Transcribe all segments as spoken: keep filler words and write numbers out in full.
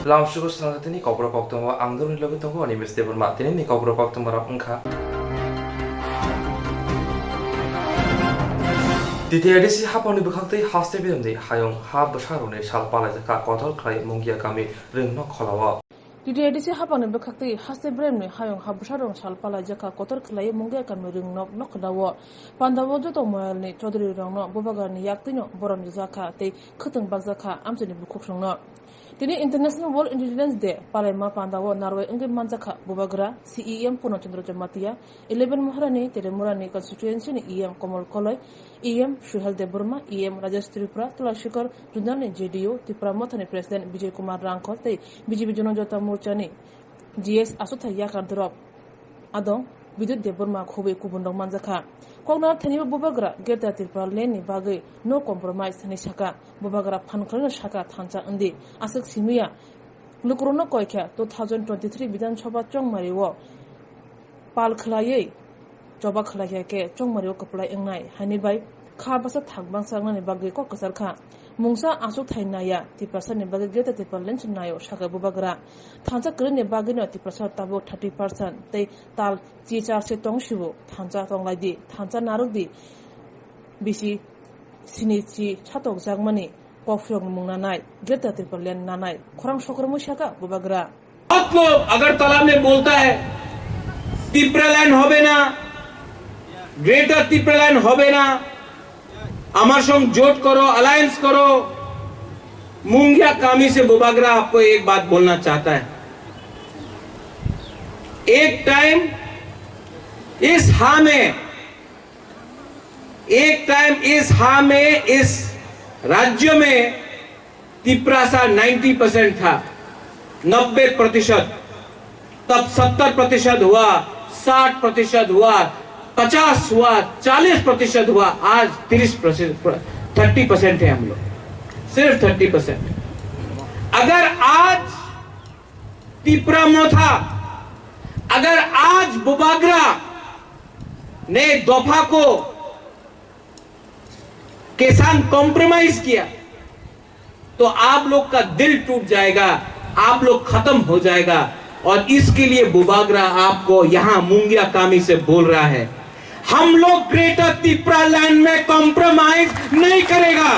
Lamsugo swnamjatini kokborok koktwma ang dorni logi tongo ani Mister Debbarma. Tinini kokborok koktwma rok wngkha. T T A D C hapangni bwkhaktwi haste beremni hayung ha bwsarokni sal palaijakha kotor khlai Mungia kami Rwngnok Kholao. T T A D C hapangni bwkhaktwi haste beremni hayung ha bwsarokni sal palaijakha kotor khlai Mungia kami Rwngnok Kholao. Pandao joto moyalni Chaudhary rokno bubagrani yaktwino borom rijakha tei khwtwng bakjakha amchaini bukhuksongno. Tini International World Indigenous Day palaima pandao narwai wngwi manjakha bubagra C E M Purna Chandra Jamatia, eleven Maharani Telemurani constituency ni E M Komol Koloi, E M Suhel Debbarma, E M Rajesh Tripura, Tulashikar Jundal ni J D U, Tipra Motha ni President Bijay Kumar Rangkhol tei B J P Janajata Morcha ni G S Asothai Yakar Dorop. Adong Bidyut Debbarma khobwi kubun rok manjakha. Koknar thanibo bubagra Greater Tipraland ni bagwi no compromise hinwi saka. Bubagra phan khlaino saka thansa wngdi. Aswk simiya lukurokno koikha two thousand twenty-three Bidhan Sabha chongmario pal khlaiwi choba khlaikha khe chongmario kwplai wngnai haini bai kha basa thang bangsa wngnani bagwi kok kwchar kha. Mungsa aswk thai naya Tiprasani bagwi Greater Tipraland se naio saka bubagra. Thansa kwrwini bagwino Tiprasa tabuk thirty percent tei tal chi char se tong sibo thansa tonglaidi, thansa narwkdi. Bisi sini chi satokjakmani kokphiyokni mung nanai, Greater Tipraland nanai, khorang sokromwi saka bubagra. बहुत लोग अगरतला में बोलता है, टिप्रालैंड होबे ना, ग्रेटर टिप्रालैंड होबे ना, अमर संग जोट करो, अलायंस करो। मुंगिया कामी से बुबागरा आपको एक बात बोलना चाहता है। एक टाइम इस हा में, एक टाइम इस हा में, इस राज्य में तिपरासा नाइंटी परसेंट था, नब्बे प्रतिशत। तब सत्तर प्रतिशत हुआ, साठ प्रतिशत हुआ, पचास हुआ, चालीस प्रतिशत हुआ, आज तीस प्रतिशत, थर्टी परसेंट है हम लोग, सिर्फ थर्टी परसेंट। अगर आज तिपरा मोथा, अगर आज बुबागरा ने दोफा को के साथ कॉम्प्रोमाइज किया, तो आप लोग का दिल टूट जाएगा, आप लोग खत्म हो जाएगा। और इसके लिए बुबागरा आपको यहाँ मुंगिया कामी से बोल रहा है, हम लोग ग्रेटर तिपरा लैंड में कॉम्प्रोमाइज नहीं करेगा।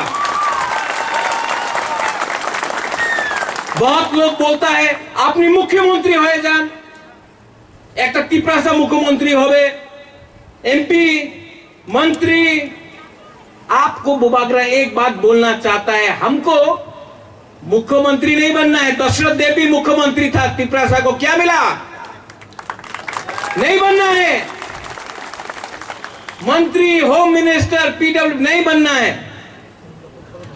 बहुत लोग बोलता है, আপনি মুখ্যমন্ত্রী হয়ে যান, একটা তিপ্রাসা মুখ্যমন্ত্রী হবে, এমপি, मंत्री। आपको बुबागरा एक बात बोलना चाहता है, हमको मुख्यमंत्री नहीं बनना है। दशरथ देव भी मुख्यमंत्री था, तिप्रासा को क्या मिला? नहीं बनना है। मंत्री, होम मिनिस्टर, पीडब्ल्यू नहीं बनना है।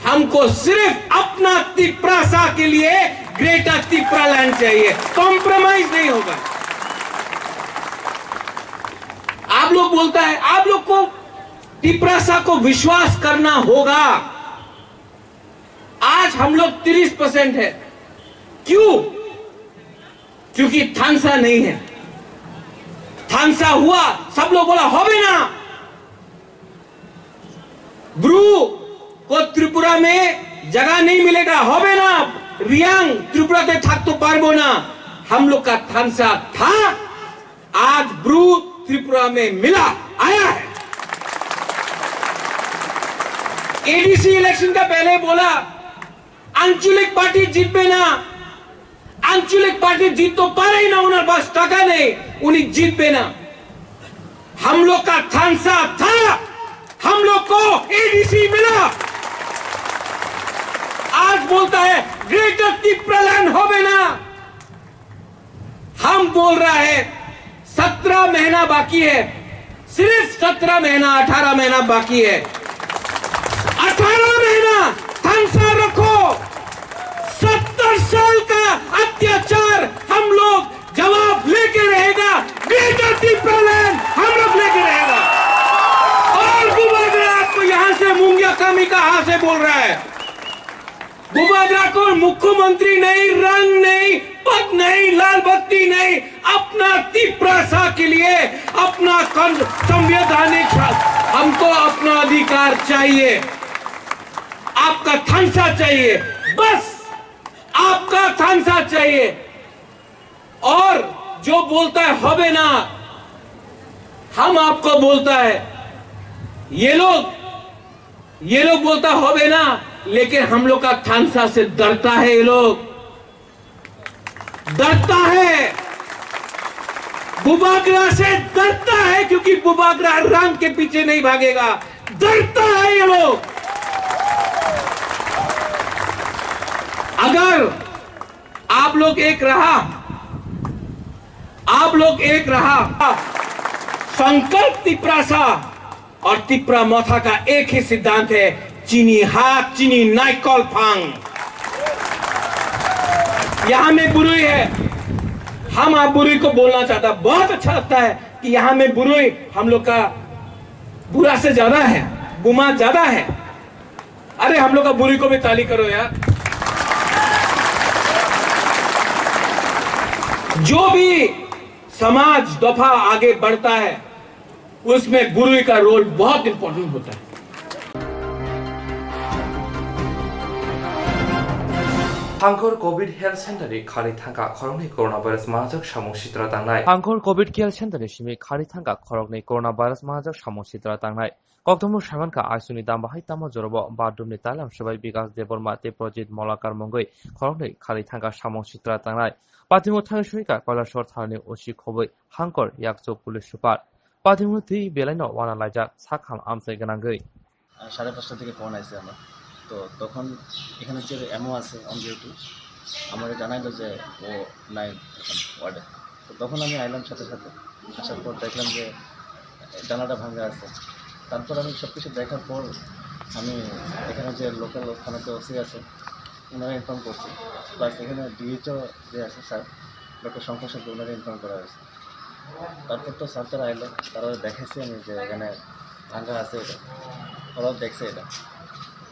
हमको सिर्फ अपना तिप्रासा के लिए ग्रेटर तिप्रा लैंड चाहिए, कॉम्प्रोमाइज नहीं होगा। आप लोग बोलता है, आप लोग को तिप्रासा को विश्वास करना होगा। आज हम लोग तीस परसेंट है। क्यों? क्योंकि थानसा नहीं है। थानसा हुआ, सब लोग बोला, होबे ना। ब्रू को त्रिपुरा में जगह नहीं मिलेगा, होबे ना। रियांग त्रिपुरा ते थक तो पारबो ना। हम लोग का थानसा था, आज ब्रू त्रिपुरा में मिला, आया है। एडीसी इलेक्शन का पहले बोला, আঞ্চলিক পার্টি জিতবে না। আঞ্চলিক পার্টি জিততে পারেই না, ওনার বাস টাকা নেই, উনি জিতবে না। हम लोग का थानसा था, हम लोग को एडीसी मिला। आज बोलता है ग्रेटर तिप्रालैंड होबे ना। हम बोल रहा है, सत्रह महीना बाकी है, सिर्फ सत्रह महीना, अठारह महीना बाकी है। अठारह महीना थानसा रखो, सत्तर साल का अत्याचार हम लोग जवाब लेके रहेगा। ग्रेटर तिप्रालैंड हम लोग लेके रहेगा। और बुबागरा आपको यहाँ से, मुंगिया कामी का हाथ से बोल रहा है, बुबागरा को मुख्यमंत्री नहीं, रंग नहीं, पद नहीं, लाल बत्ती नहीं, अपना तिप्रासा के लिए, अपना कन-, संवैधानिक सा-, हमको अपना अधिकार चाहिए, आपका थानसा चाहिए, बस। आपका थानसा चाहिए। और जो बोलता है "होबे ना", हम आपको बोलता है, ये लोग, ये लोग बोलता "होबे ना", लेकिन हम लोग का थानसा से डरता है ये लोग। डरता है, बुबागरा से डरता है, क्योंकि बुबागरा रंग के पीछे नहीं भागेगा। डरता है ये लोग। अगर आप लोग एक रहा, आप लोग एक रहा, संकल्प तिप्रासा और तिप्रा मोथा का एक ही सिद्धांत है, "Chini ha, chini naikol phang।" यहाँ में बुरुई है, हम आप बुरुई को बोलना चाहता, बहुत अच्छा लगता है कि यहाँ में बुरुई हम लोग का बुरा से ज्यादा है, बुमा ज्यादा है। अरे, हम लोग का बुरुई को भी ताली करो यार। जो भी समाज दफा आगे बढ़ता है, उसमें बुरुई का रोल बहुत इंपॉर्टेंट होता है। Hangkor Covid Health Center ni khari thangkha khoroknwi coronavirus manjak samung sitra tangnai. Hangkor Covid Care Center ni simi khari thangkha khoroknwi coronavirus manjak samung sitra tangnai. Koktwmung saimankha, I C U ni dam bahai tamo jorabo bathroom ni tailam swbai Bikas Debbarma tei Projit Molakar mungwi khoroknwi khari thangkha samung sitra tangnai. Patimung thangwi swikha Kailasor thanani O C khobwi Hangkor yakchu police super. Patimung twi belaino wana laijak sakham amchai gwnangwi. আহ, সাড়ে পাঁচটা থেকে ফোন আইছে আমার। তো তখন এখানে যে এমও আছে অন ডিউটি, আমারে জানাইলো যে ও নাই এখন ওয়ার্ডে। তো তখন আমি আইলাম সাথে সাথে। আসার পর দেখলাম যে জানালাটা ভাঙা আছে। তারপর আমি সব কিছু দেখার পর আমি এখানে যে লোকাল থানাতে ওসি আছে, ওনারা ইনফর্ম করছি। প্লাস এখানে ডিএইচও যে আছে স্যার, ডক্টর শঙ্কর স্যারকে ওনারা ইনফর্ম করা হয়েছে। তারপর তো স্যার তারা এলো, তারা দেখাইছে আমি যে এখানে ভাঙা আছে এটা, ওরাও দেখছে এটা।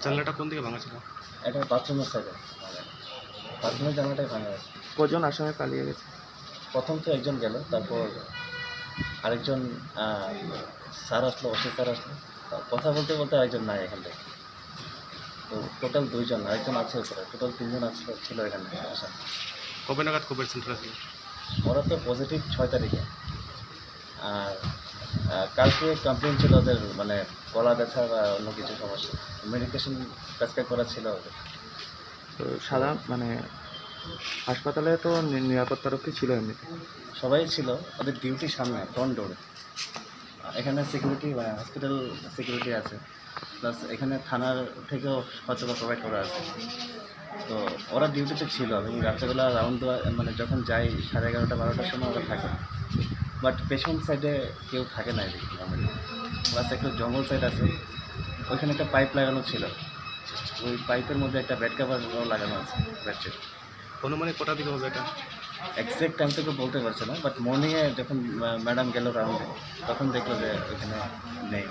জানলাটা কোন দিকে ভাঙা ছিল? এটা বাথরুমের সাইডে ভাঙা, বাথরুমের জানলাটাই ভাঙা আছে। কজন আসামি পালিয়ে গেছে? প্রথম তো একজন গেল, তারপর আরেকজন, আহ, স্যার আসলো, ওসি স্যার আসলো, তা কথা বলতে বলতে আরেকজন নাই এখান থেকে। তো টোটাল দুইজন, আরেকজন আছে উপরে, টোটাল তিনজন আছে, ছিল এখানে আসামি। কবে নাগাদ কোভিড সেন্টার আসলে? ওরা তো পজিটিভ ছয় তারিখে। আর, আহ, কালকে কমপ্লেন ছিল ওদের, মানে, গলা ব্যথা বা অন্য কিছু সমস্যা। মেডিকেশন প্রেসক্রাইব করা ছিল ওদের। তো সাধারণ, মানে, হাসপাতালে তো নি-, নিরাপত্তা রক্ষী ছিল এমনিতে। সবাই ছিল, ওদের ডিউটির সামনে, ফ্রন্ট ডোরে। এখানে সিকিউরিটি, মানে, হসপিটাল সিকিউরিটি আছে, প্লাস এখানে থানার থেকেও হয়তো বা প্রোভাইড করা আছে। তো ওরা ডিউটিতে ছিল এবং রাত্রেবেলা রাউন্ড দেওয়া, মানে, যখন যাই সাড়ে এগারোটা বারোটার সময় ওরা থাকে, বাট পেশেন্ট সাইডে কেউ থাকে না এদিকে নর্মালি। প্লাস একটা জঙ্গল সাইড আছে, ওইখানে একটা পাইপ লাগানো ছিল, ওই পাইপের মধ্যে একটা বেড কভার লাগানো আছে, বেডশিট। অনুমানিক কটার দিকে হবে এটা? এক্সাক্ট টাইম তো কেউ বলতে পারছে না, বাট মর্নিংয়ে যখন, আহ, ম্যাডাম গেল রাউন্ডে, তখন দেখলো যে ওইখানে নেই।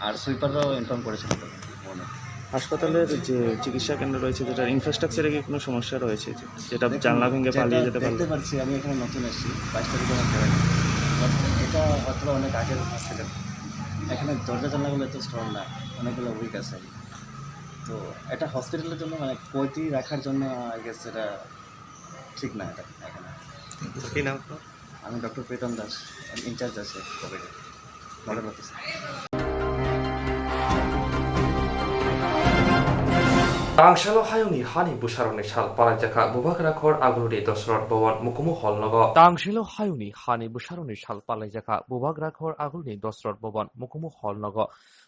আর সুইপাররাও ইনফর্ম করেছিল তখন মর্নিং। হাসপাতালের যে চিকিৎসা কেন্দ্র রয়েছে, যেটার ইনফ্রাস্ট্রাকচারে কি কোনো সমস্যা রয়েছে, যে-, যেটা ওখানে জানলা ভেঙে যেটা পালিয়ে যেতে পারলো? দেখতে পাচ্ছি, আমি এখানে নতুন এসেছি, বাইশ তারিখে আমার জয়েন। বাট এটা হয়তো অনেক আগের হসপিটাল, এখানে দরজা জানলাগুলো এত স্ট্রং না, অনেকগুলো উইক আছে। তো এটা হসপিটালের জন্য, মানে, কয়টি রাখার জন্য, আই গেস, এটা ঠিক না এটা এখানে। কি নাম আপনার? আমি ডক্টর প্রীতম দাস, ইনচার্জ আছে কোভিড মডেল অফিসে। Tangselo hayungni hani bwsarokni sal palaijakha Bubagra khor Aguluni Dosrot Bhawan Mukumu Hall nogo. Tangselo hayungni hani bwsarokni sal palaijakha Bubagra khor Aguluni Dosrot Bhawan Mukumu Hall nogo.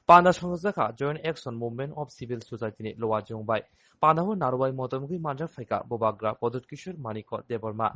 Panda songjakha Joint Action Movement of Civil Society ni Luwa Jung bai. Pandao narwai motomgwi manjak phaikha Bubagra Pradyut Kishore Manikya Debbarma.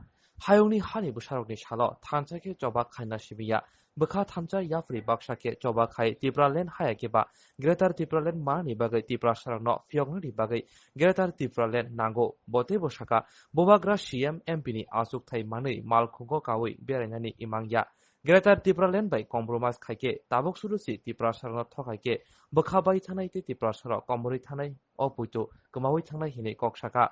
Hayungni hani bwsarokni salo thansa khe choba khaina simiya. Bwkha thansa yapri baksa khe choba khai Tipraland haya khe ba Greater Tipraland manani bagwi Tiprasarokno phiyoknani bagwi Greater Tipraland nango. Bo teibo sakha, Bubagra C M M P ni achukthai manwi malkhungo kaui berainani imangya. Greater Tipraland bai compromise khai khe tabuk sulusi Tiprasarokno thokhai khe bwkha bai thanai tei Tiprasarok komorwi thanai o puitu kwmaui thangnai hinwi kok sakha.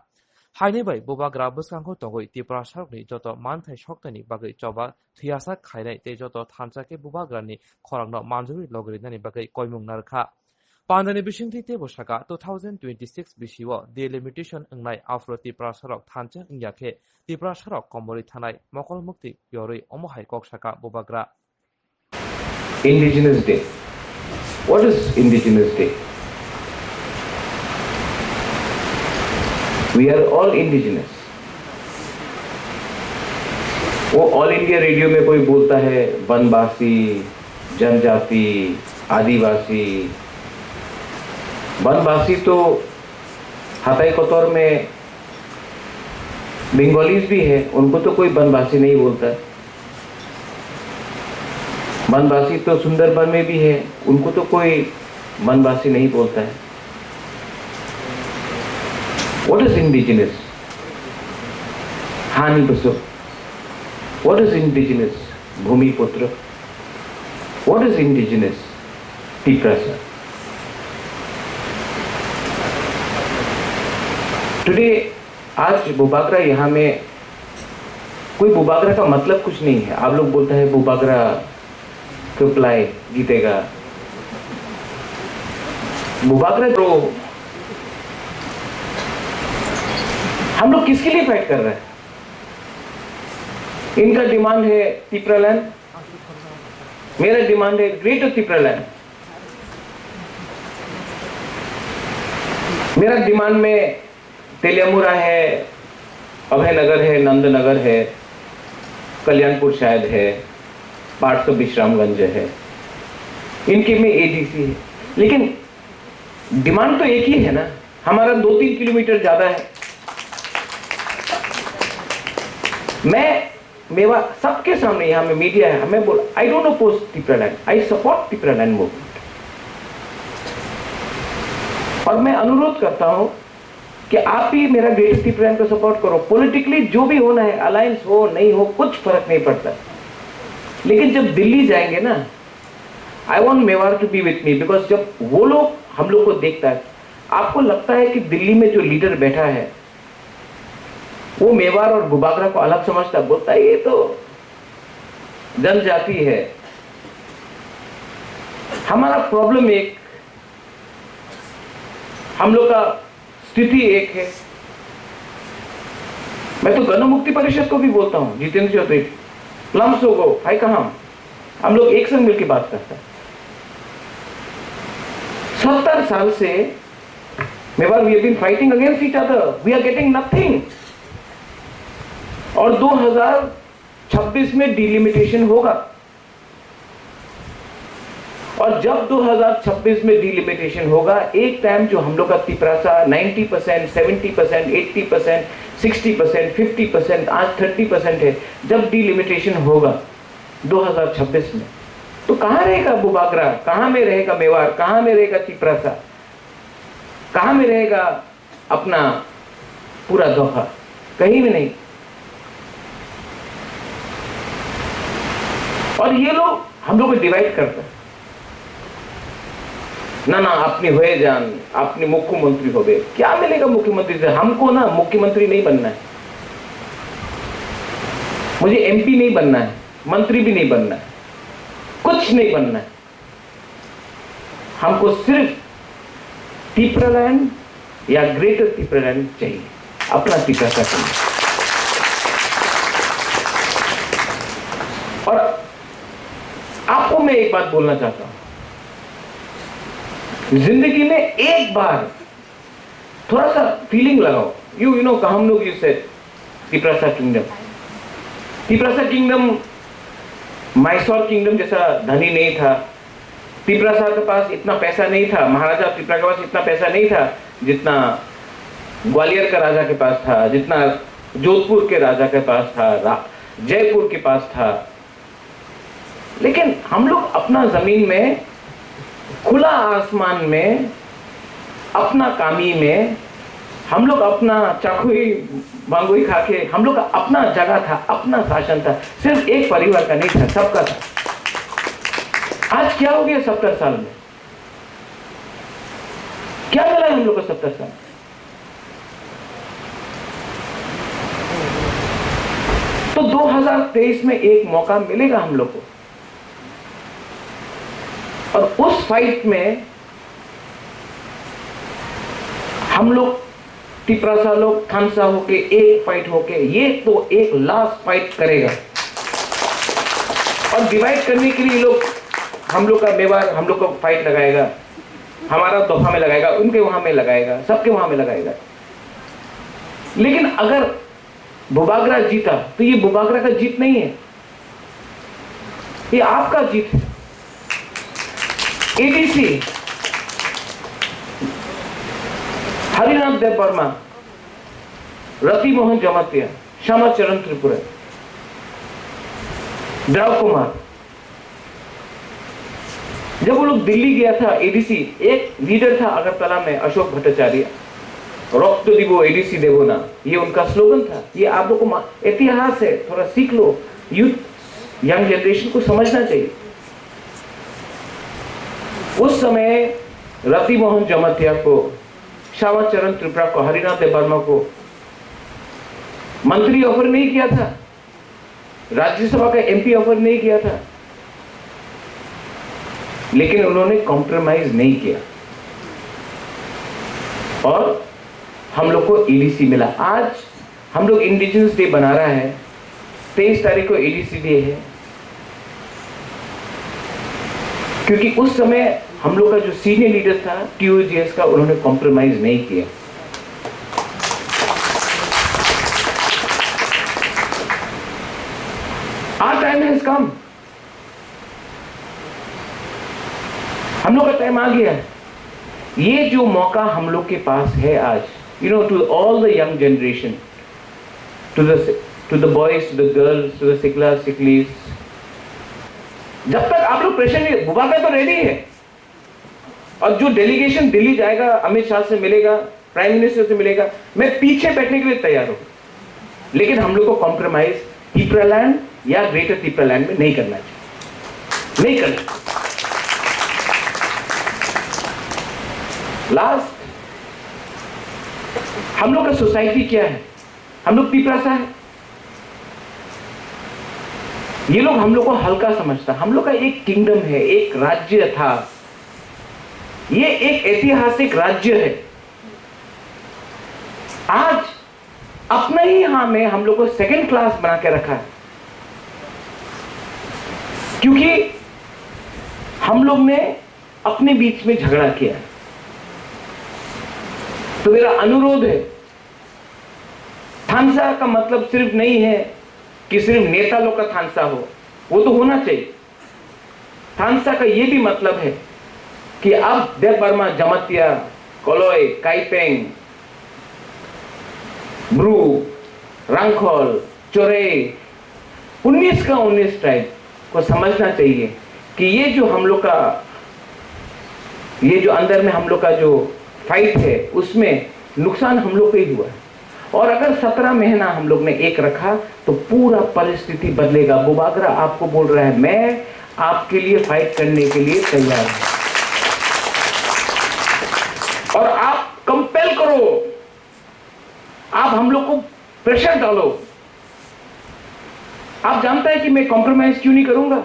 Haini bai Bubagra bwskango tongwi Tiprasarokni joto manthai soktaini bagwi choba thwiyasak khainai tei joto thansa khe Bubagrani khorangno manjurwi logrinani bagwi koimung narwkha. Pandani bisingtwi teibo saka, two thousand twenty-six bisio delimitation wngnai aphuru Tiprasarok thansa wngya khe Tiprasarok komorwi thanai mokol mukti yorwi omo hai kok saka Bubagra. Indigenous Day. What is Indigenous Day? We are all indigenous. वो all India radio में कोई बोलता है वनवासी, जनजाति, आदिवासी। वनवासी तो हताई कतर में बंगालीज भी है, उनको तो कोई वनवासी नहीं बोलता। वनवासी तो सुंदरबन में भी है, उनको तो कोई वनवासी नहीं बोलता है। What is indigenous? Hani Basu. What is indigenous? Bhumiputra. What is indigenous? Tiprasa. Today, आज बुबागरा यहाँ में कोई बुबागरा का मतलब कुछ नहीं है। आप लोग बोलता है बुबागरा कब लाए जीतेगा। बुबागरा तो हम लोग किसके लिए फाइट कर रहे हैं? इनका डिमांड है तिपरालैंड, मेरा डिमांड है ग्रेटर तिपरालैंड। मेरा डिमांड में तेलियामुरा है, अभयनगर है, नंदनगर है, कल्याणपुर शायद है, पार्ट्स ऑफ विश्रामगंज है, इनके में एडीसी है, लेकिन डिमांड तो एक ही है ना, हमारा दो तीन किलोमीटर ज्यादा है। मैं मेवा सबके सामने यहाँ में मीडिया है, हमें बोल, I don't oppose Tipraland, I support Tipraland movement। और मैं अनुरोध करता हूँ कि आप भी मेरा ग्रेटर तिपरालैंड को सपोर्ट करो। पॉलिटिकली जो भी होना है, अलायंस हो नहीं हो, कुछ फर्क नहीं पड़ता, लेकिन जब दिल्ली जाएंगे ना, I want Mewar to be with me, because जब वो लोग हम लोग को देखता है, आपको लगता है कि दिल्ली में जो लीडर बैठा है, वो मेवाड़ और बुबागरा को अलग समझता, बोलता है, "ये तो जनजाति है।" हमारा प्रॉब्लम एक, हम लोग का स्थिति एक है। मैं तो गण मुक्ति परिषद को भी बोलता हूँ, जितेंद्र चौधरी, प्लम्सो को, भाई कहाँ, हम लोग एक संग मिलकर बात करते हैं। सत्तर साल से Mewar, we have been fighting against each other, we are getting nothing। और दो हज़ार छब्बीस में डिलिमिटेशन होगा, और जब दो हज़ार छब्बीस में डिलिमिटेशन होगा, एक टाइम जो हम लोग का Tiprasa ninety percent, seventy percent, eighty percent, sixty percent, fifty percent, आज थर्टी परसेंट है, जब डिलिमिटेशन होगा दो हज़ार छब्बीस में, तो कहाँ रहेगा बुबागरा, कहाँ में रहेगा मेवाड़, कहाँ में रहेगा तिपरासा, कहाँ में रहेगा अपना पूरा दोहा? कहीं भी नहीं। और ये लोग हम लोग को डिवाइड करता है। "ना, ना, अपनी हुए जान, अपनी मुख्यमंत्री हो गए।" क्या मिलेगा मुख्यमंत्री से? हमको ना मुख्यमंत्री नहीं बनना है, मुझे एमपी नहीं बनना है, मंत्री भी नहीं बनना है, कुछ नहीं बनना है। हमको सिर्फ तिपरालैंड या ग्रेटर तिपरालैंड चाहिए, अपना तिपरासा चाहिए। और आपको मैं एक बात बोलना चाहता हूं, जिंदगी में एक बार थोड़ा सा फीलिंग लगाओ। You, you know, Kahamluk, you said, Tiprasa Kingdom। Tiprasa kingdom Mysore kingdom जैसा धनी नहीं था। तिपरासा के पास इतना पैसा नहीं था, महाराजा तिपरा के पास इतना पैसा नहीं था जितना ग्वालियर का राजा के पास था, जितना जोधपुर के राजा के पास था, रा-, जयपुर के पास था। लेकिन हम लोग अपना जमीन में, खुला आसमान में, अपना कामी में, हम लोग अपना चाखुई बांगुई खा के, हम लोग का अपना जगह था, अपना शासन था, सिर्फ एक परिवार का नहीं था, सबका था। आज क्या हो गया सत्तर साल में? क्या मिला है हम लोग को सत्तर साल? तो दो हज़ार तेईस में एक मौका मिलेगा हम लोग को, और उस फाइट में हम लोग तिपरासा लोग थानसा होके एक फाइट होके ये तो एक लास्ट फाइट करेगा। और डिवाइड करने के लिए ये लोग, हम लोग का मेवाड़, हम लोग को फाइट लगाएगा, हमारा दोफा में लगाएगा, उनके वहां में लगाएगा, सबके वहां में लगाएगा। लेकिन अगर बुबागरा जीता तो ये बुबागरा का जीत नहीं है, ये आपका जीत है। एडीसी हरिनाथ देव वर्मा, रति मोहन जमातिया, श्यामा चरण त्रिपुरा, द्रव कुमार, जब वो लोग दिल्ली गया था, एडीसी, एक लीडर था अगरतला में, अशोक भट्टाचार्य, "रक्त दिबो, एडीसी देबो ना", ये उनका स्लोगन था। ये आप लोग को मा-, इतिहास है, थोड़ा सीख लो। यूथ, यंग जनरेशन को समझना चाहिए। उस समय रति मोहन जमातिया को, श्यामा चरण त्रिपुरा को, हरिनाथ देव वर्मा को मंत्री ऑफर नहीं किया था। राज्यसभा का एमपी ऑफर नहीं किया था, लेकिन उन्होंने कॉम्प्रोमाइज नहीं किया और हम लोग को एडीसी मिला। आज हम लोग इंडिजिनस डे बना रहा है, तेईस तारीख को एडीसी डे है, क्योंकि उस समय हम लोग का जो सीनियर लीडर था टीओजीएस का, उन्होंने कॉम्प्रोमाइज नहीं किया। Our time has come। हम लोग का टाइम आ गया है। ये जो मौका हम लोग के पास है आज, you know, to all the young generation, to the, to the boys, to the girls, to the सिकला सिकलीज, जब तक आप लोग प्रेशर नहीं, बुबागरा तो रेडी है। और जो डेलीगेशन दिल्ली जाएगा, अमित शाह से मिलेगा, प्राइम मिनिस्टर से मिलेगा, मैं पीछे बैठने के लिए तैयार हूँ, लेकिन हम लोग को कॉम्प्रोमाइज तिपरालैंड या ग्रेटर तिपरालैंड में नहीं करना चाहिए, नहीं करना। लास्ट, हम लोग का सोसाइटी क्या है? हम लोग तिपरासा है। ये लोग हम लोग को हल्का समझता। हम लोग का एक किंगडम है, एक राज्य था, ये एक ऐतिहासिक राज्य है। आज अपने ही यहाँ में हम लोग को सेकंड क्लास बना के रखा है, क्योंकि हम लोग ने अपने बीच में झगड़ा किया। तो मेरा अनुरोध है, थानसा का मतलब सिर्फ नहीं है कि सिर्फ नेता लोग का थानसा हो, वो तो होना चाहिए। थानसा का ये भी मतलब है कि अब देव वर्मा जमातिया, कोलोई, काइपेंग, ब्रू, रांखल, चोरे, उन्नीस का उन्नीस ट्राइब को समझना चाहिए कि ये जो हम लोग का, ये जो अंदर में हम लोग का जो फाइट है, उसमें नुकसान हम लोग का ही हुआ है। और अगर सत्रह महीना हम लोग ने एक रखा, तो पूरा परिस्थिति बदलेगा। बुबागरा आपको बोल रहा है, मैं आपके लिए फाइट करने के लिए तैयार हूं। और आप कंपेल करो, आप हम लोग को प्रेशर डालो। आप जानता है कि मैं कॉम्प्रोमाइज क्यों नहीं करूंगा?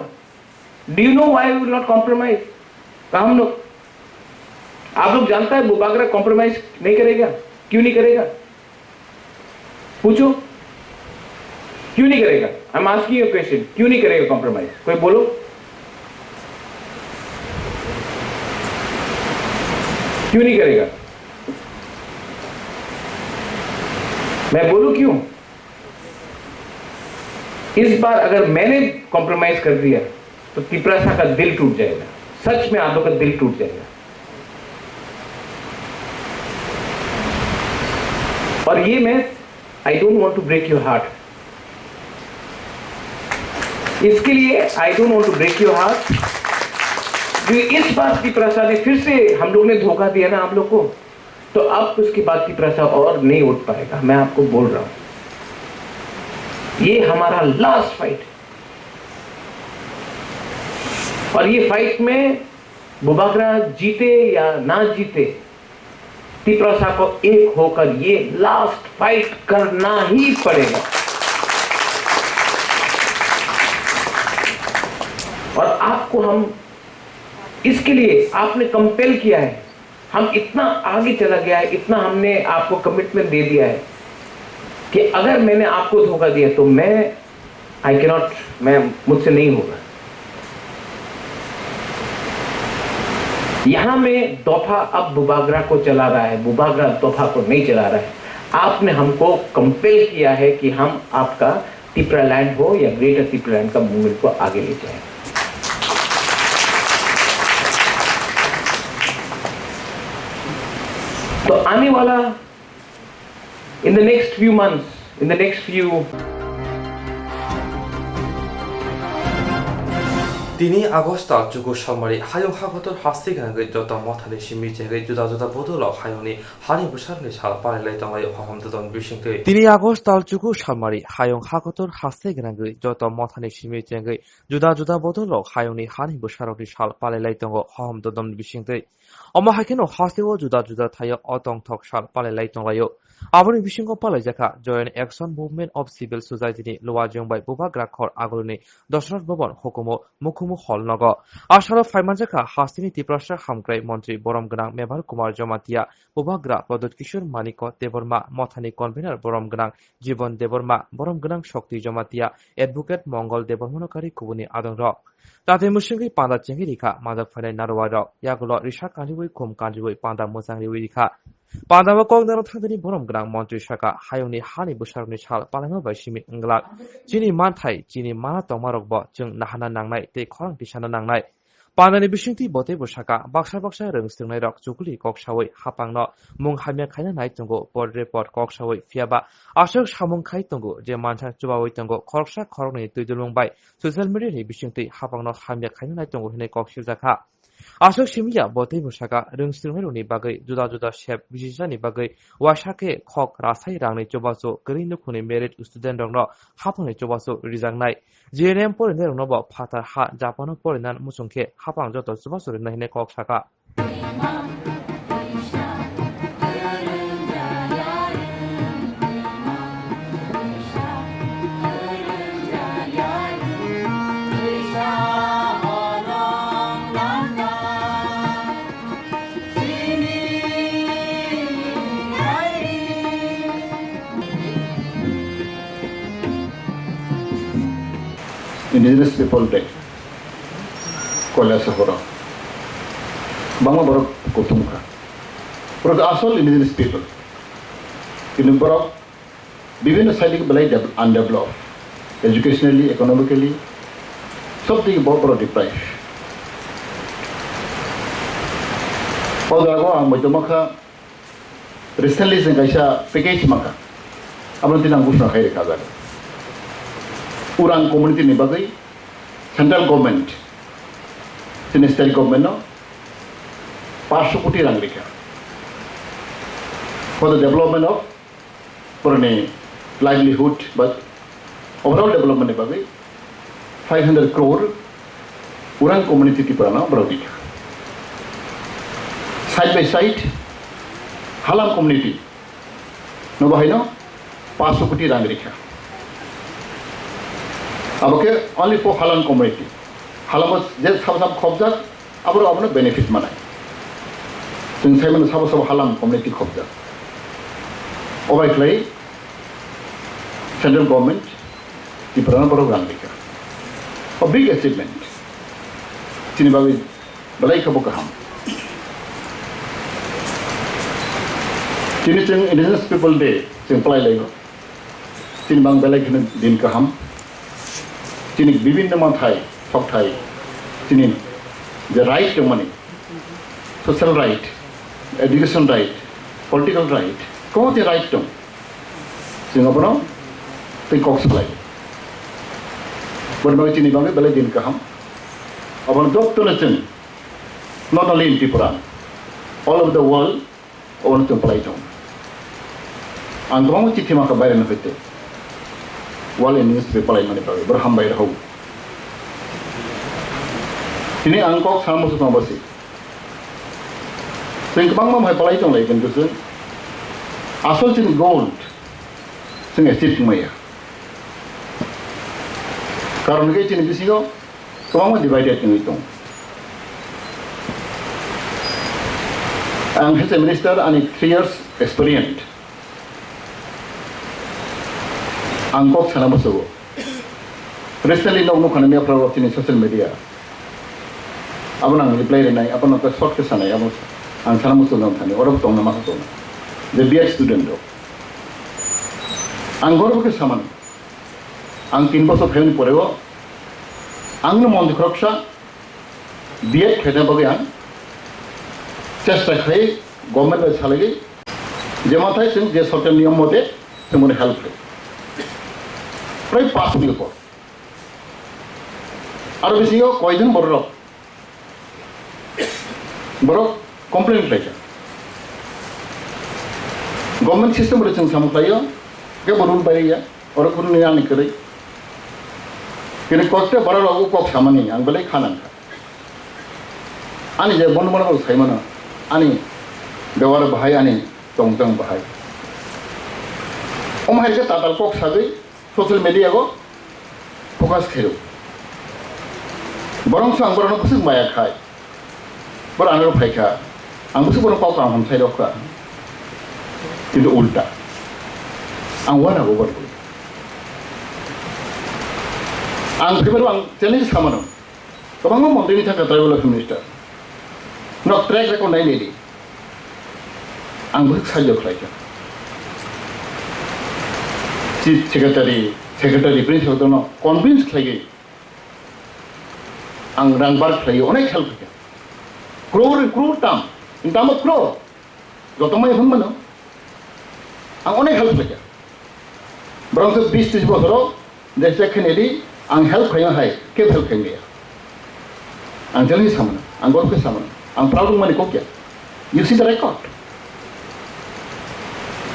Do you know why I will not compromise? तो हम लोग, आप लोग जानता है बुबागरा कॉम्प्रोमाइज नहीं करेगा। क्यों नहीं करेगा? पूछो, क्यों नहीं करेगा? I am asking you question, क्यों नहीं करेगा कॉम्प्रोमाइज? कोई बोलो, क्यों नहीं करेगा? मैं बोलूं क्यों? इस बार अगर मैंने कॉम्प्रोमाइज कर दिया, तो तिपरासा का दिल टूट जाएगा, सच में आप लोग का दिल टूट जाएगा। और ये मैं, I don't want to break your heart, इसके लिए I don't want to break your heart, क्योंकि इस बार तिपरासा ने फिर से, हम लोग ने धोखा दिया ना आप लोग को, तो अब उसके बाद तिपरासा और नहीं उठ पाएगा, मैं आपको बोल रहा हूं। ये हमारा लास्ट फाइट, और ये फाइट में बुबागरा जीते या ना जीते, तिपरासा को एक होकर ये लास्ट फाइट करना ही पड़ेगा। और आपको हम, इसके लिए आपने कंपेल किया है, हम इतना आगे चला गया है, इतना हमने आपको कमिटमेंट दे दिया है कि अगर मैंने आपको धोखा दिया तो मैं, आई कैनॉट, मैं, मुझसे नहीं होगा। यहाँ में दोफा अब बुबागरा को चला रहा है, बुबागरा दोफा को नहीं चला रहा है। आपने हमको कंपेल किया है कि हम आपका टिपरा लैंड हो या ग्रेटर टिपरा लैंड का मूवमेंट को आगे ले जाए। तो आने वाला, in the next few months, in the next few Tini August tal chuku salmari hayung hakotor haste gwnangwi joto mothani simi chengwi juda juda bodolrok hayungni hani bwsarokni sal palailai tonglaio hohom dodon bisingtwi. Tini August tal chuku salmari hayung hakotor haste gwnangwi joto mothani simi chengwi juda juda bodolrok hayungni hani bwsarokni sal palailai tongo hohom dodon bisingtwi. Omo hai kheno hasteo juda juda thaio o tongthok sal palailai tonglaio. Aboni bisingo palaijakha Joint Action Movement of Civil Society ni Luajwng bai Bubagra Khor Aguluni Dosrat Bhaban hukumu Mukhumu Hall nogo. Asaro phaimanjakha hasteni Tiprasa Hamkrai Montri Borom Gwnang Mebar Kumar Jamatia, Bubagra Pradyut Kishore Manikya Debbarma, Mothani Convener Borom Gwnang Jibon Debbarma, Borom Gwnang Shokti Jamatia, Advocate Mongol Debbarmano kari kubuni adongrok. Tatwi mwswngwi panda chengwi rikha manjak phainai narwai rok, yagulo risa kanriwi khum kanriwi panda mwchang riwi rikha. Pandao kok naro thangdini borom gwnang montri saka, hayungni hani bwsarokni sal palaima bai simi wngglak. Chini manthai, chini mana tongmarokbo chwng nahana nangnai tei khorang tisana nangnai. Pandani bisingtwi bo teibo saka, baksa baksa rwng swrwngnairok chukuli kok sawi hapangno mung hamya khaina nai tongo, pod re pod kok sawi, phiyaba aswk samung khai tongo je mansa chubawi tongo, khoroksa khoroknwi twi dulung bai social media ni bisingtwi hapangno hamya khaina nai tongo hinwi kok siljakha. Aswk simi ya bo teibo saka, rwng swrwngnairokni bagwi juda juda sep bisisani bagwi uaisa khe khok rasai rangni chubachu kwrwi nukhungni merit student rokno hapangni chubachu rijaknai. G N M porinairokno bo phatar ha Japano porina muchung khe hapang joto chubachu rinai hinwi kok saka. Indigenous People Day, Kailashahar o bangma borok kuthum kha. Borok asol indigenous people, kintu borok bibhinno side theke belai undeveloped, educationally, economically, sob dike borok deprive. O jaga o ang bai tongma kha. Recently chwng kaisa package mankha, abono tini ang ghosna khai rwkha jaga. Urang community ni bagwi central government, chini state government no paanch koti rang rikha for the development of boroni livelihood ba overall development ni bagwi five hundred crore Urang community Tripura no borok rikha. Side by side Halam community no bahaino paanch koti rang rikha. Abo khe only for Halam community. Halamo je sabo sabo khobjak, aboro abono benefit manai. Chwng saimano sabo sabo Halam community khobjak. Obai khlai central government Tripura no borok rang rikha. A big achievement. Chini bagwi belai khe bo kaham. Chini chwng Indigenous People Day chwng palai laio. Chini bang belai kheno din kaham. Chini bibinno manthai, sokthai, chini je right tongmani, social right, education right, political right, kwbangma je right tong. Chwng abono tei kok salai. Boni bagwi chini bagwi belai din kaham. Abono jotono chwng, not only in Tripura, all over the world, obono chwng palai tongo. Ang kwbangma chithi mankha baireno hoite. World Indigenous Day palai mani bagwi, borok hambai rw. Tini ang kok sana muchung tongma se. Chwng kwbangma bai palai tonglai, kintu chwng asol chini goal chwng achieve wngmaya. Karon khe chini bisingo kwbangma divided wngwi tongo. Ang as a minister, ani three years experience. Ang kok sana musugo. Recently, nok nukha na mia phrao chini social media. Abo nang reply rinai, abo nang short khe sanai, abo ang sana musugo nang thani, oro tongna ma tongna. The B Ed student rok. Ang gorbo khe samani. Ang tin bosor phaiyani poreo, ang no montri khoroksa, B Ed khlaina bagwi ang chesta khlai, government bai salaiwi, je mathai chwng je sorkar niyom mote chwng bono help khlai. Prai pass wngwi por. Aro bisingo koijon bororok, borok complain khlaikha. Government system bai chwng samung khlaio, kebo rule bai ya. Oro kunu ni ani kwrwi. Kini kokte borok rok kok samani ang belai kha nangkha. Ani je bono bono rok saimano, ani bewar bahai, ani tongtong bahai. Omo hai khe tatal kok sagwi social media go focus khaio. Borok swng borok no bwswk maya khai. Boro ano phaikha, ang bwswk bono kok kaham hamsai rokha. Kintu ulta. Ang uanago boro. Ang phaibaru ang challenge samano. Kwbangma montri ni thangkha tribal welfare minister. Nok track record nai nai di. Ang bwswk sahajyo khlaikha. Chief secretary, secretary, principal no convince khlaiwi. Ang rang bar khlai onek help khaikha. Crore, crore tam. Income of crore. Joto mai hwn mano. Ang onek help khaikha. Borok se bis tris bosoro, jesa khe nedi, ang help khaina hai, kebo help khaimaya. Ang jeli samano, ang gorok khe samano. Ang proud wngmani kok ya. You see the record.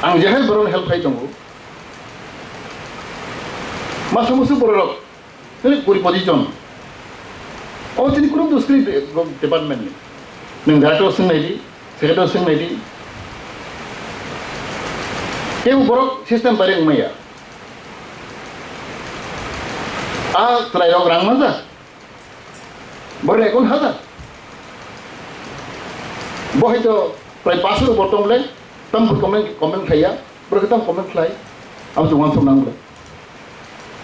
Ang jehai borok help khai tongo. Masa musu borok Nini kuri poti jon. O chini kunu dos kri de-, go-, department ni. Nung director swng nai di, secretary swng nai di. Kebo borok system bai wngmaya. A chwrai rok rang manjak. Borok ekon hajar. Bo hai to prai pash rok bo tong le, tam bo comment, comment khai ya. Borok tam comment khlai. Abo to wansuk nang le.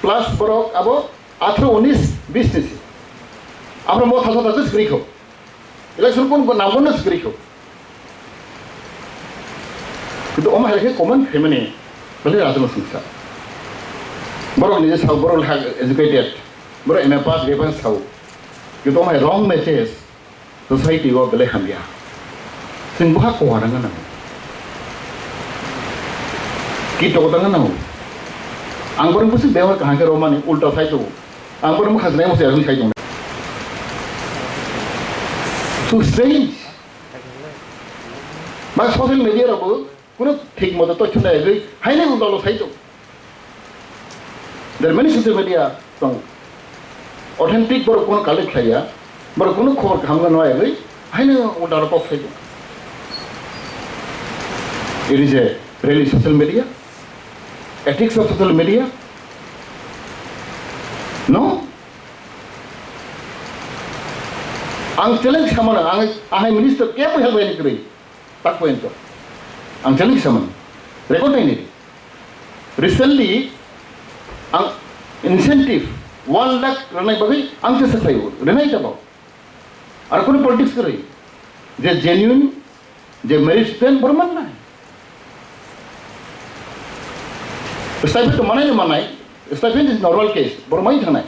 Plus borok abo Athro unis bis ni si. Abo mo thasa thasa swrwi kho. Election kun ko nam kun swrwi kho. Kintu omo hai khe comment khaimani bale rajma singsa. Borok ni sao, borok lekha educated. Borok M A pass, B A pass sao. Kintu omo hai wrong message. Society o belai hamya. Chwng bwkha kowa rwngna nango. Kito ko tangna nango. Ang borok bwswk bebhar kaham khe romani ulta sai tongo. Ang borok bwkha jwnai bwswk sai tongo. So strange. Ba social media rok bo kuno thik moto toithon nai gwi haino ulta lo sai tongo. There are many social media tong. Authentic borok kuno collect khlaiya, borok kuno khobor kaham no nai gwi, haino ulta rok kok sai. It is a really social media, ethics of social media. No? Ang challenge khamano, ang, ang minister kebo help ni kwrwi. Tak pointo. Ang challenge khamano. Record nai ni. Recently, ang incentive one lakh rwnai bagwi ang chesta khlaio, rwnai tabok. Ar kono politics kwrwi, je genuine, je merit student, borok mannai. Stipend to manai no manai, stipend is normal case, borok mai thangnai.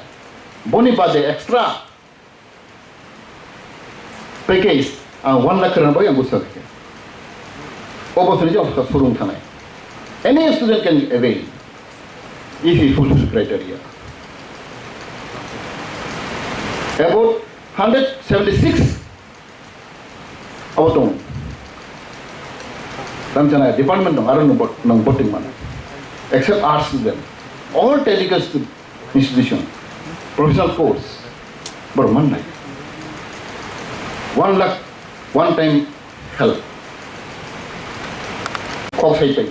Boni bade extra package, ah, one lakh rwna bagwi ang gusto khe. O bosor ni je officer surung thanai. Any student can avail if he fulfills criteria. About hundred seventy-six abo tongo. Tamo chana department dong, aro nung bot-, nung boting mana. Except arts student. All technical stu-, institution, professional course, borok mannai. One lakh, one time help. Kok sai pai.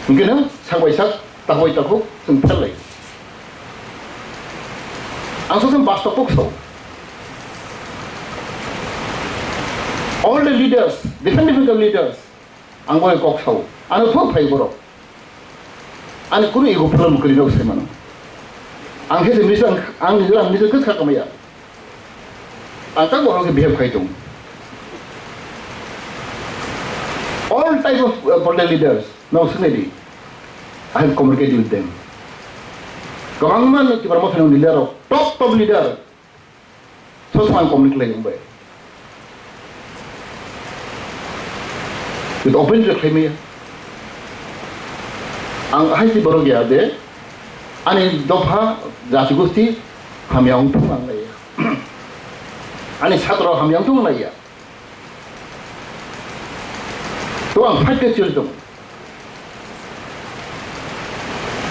Hingke no, sak bai sak, tak bai takhuk, chwng pherlai. Ang sosem bastop kok sao. All the leaders, different, different leaders, ang bai kok sao. Ano thok phai borok. Ani kunu ego problem kwrwi no sai mano. Ang khe se misa, ang, ang nijor ang nijor khe sakha maya. Ang tak borok khe behave khai tong. All type of, uh, political leaders, no sinai di. I have communicated with them. Kwbangma no Tipra Motha ni leader rok, top, top leader. Sob samay communicate khlai bai. Kito open je khlai maya. Ang hai ti borok ya de, ani dopha jati gosti hamya wng thung ang lai ya. Ani satro hamya wng thung lai ya. To ang fight ke chil tong.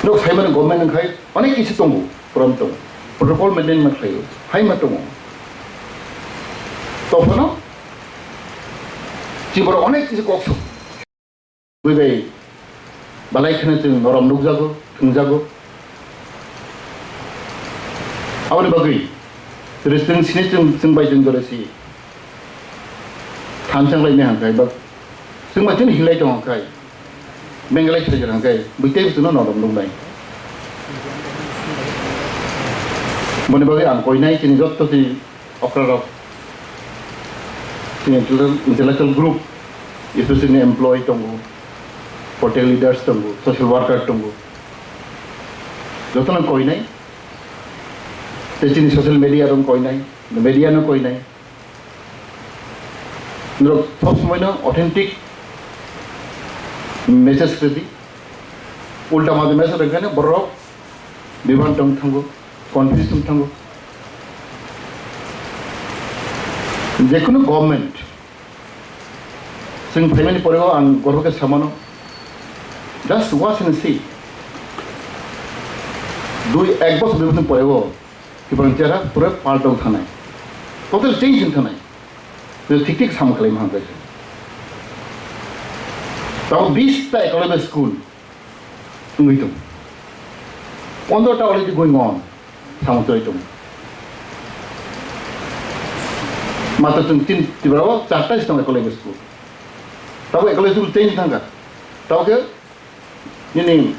Nok sai mani government wng khai onek kisi tongo, problem tongo. Protocol maintain ma khlai, hai ma tongo. To phano chibor onek kisi kok sok. Bui bai balai kheno chwng norom nukjago, thwngjago. Aboni bagwi chwng sini chwng, chwng bai chwng dore si. Thanchang lai mehang kai bak. Chwng bai chwng hinglai tong kai. Bengalai thai jang kai. Bui tei chwng no norom nuknai. Boni bagwi ang koinai chini jotto si okra rok. Chini intellectual, intellectual group, especially employee tongo, political leaders tongo, social worker tongo. Jotono koinai. Tei chini social media rok koinai, media no koinai. Norok sob somoi no authentic message rwdi. Ulta mada message rwkhe borok bibhan tong thango, confuse tong thango. Jekunu government chwng phaimani porego ang gorbo khe samano, just watch and see. Dui ek bosor dui bosor porego Tipra ni chera pura paltong thanai, total change wng thanai. Thik thik sam khlai ma hwnjak. Tamo bis ta ekolobe school wngwi tong. Pondro ta already going on. Samung choi tong. Mata chwng tin Tripura o charta se tong ekolobe school. Tamo ekolobe school change thangkha. Tamo khe nini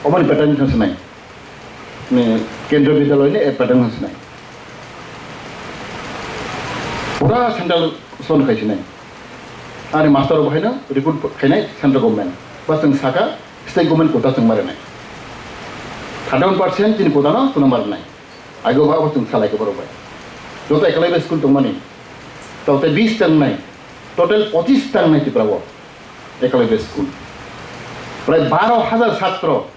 oboni pattern thang sinai. Ni Kendriya Vidyalaya ni pattern thang sinai. Pura central son khai sinai. Ani master rok haino recruit khainai central government. Bas chwng saka state government quota chwng marinai. Thirty-one percent chini quota no chwng marinai. Aigo ba bo chwng salai khe borok bai. Joto ekolobe school tongmani. Total bis tangnai. Total pochis tangnai Tripura o ekolobe school. Prai baro hajar satro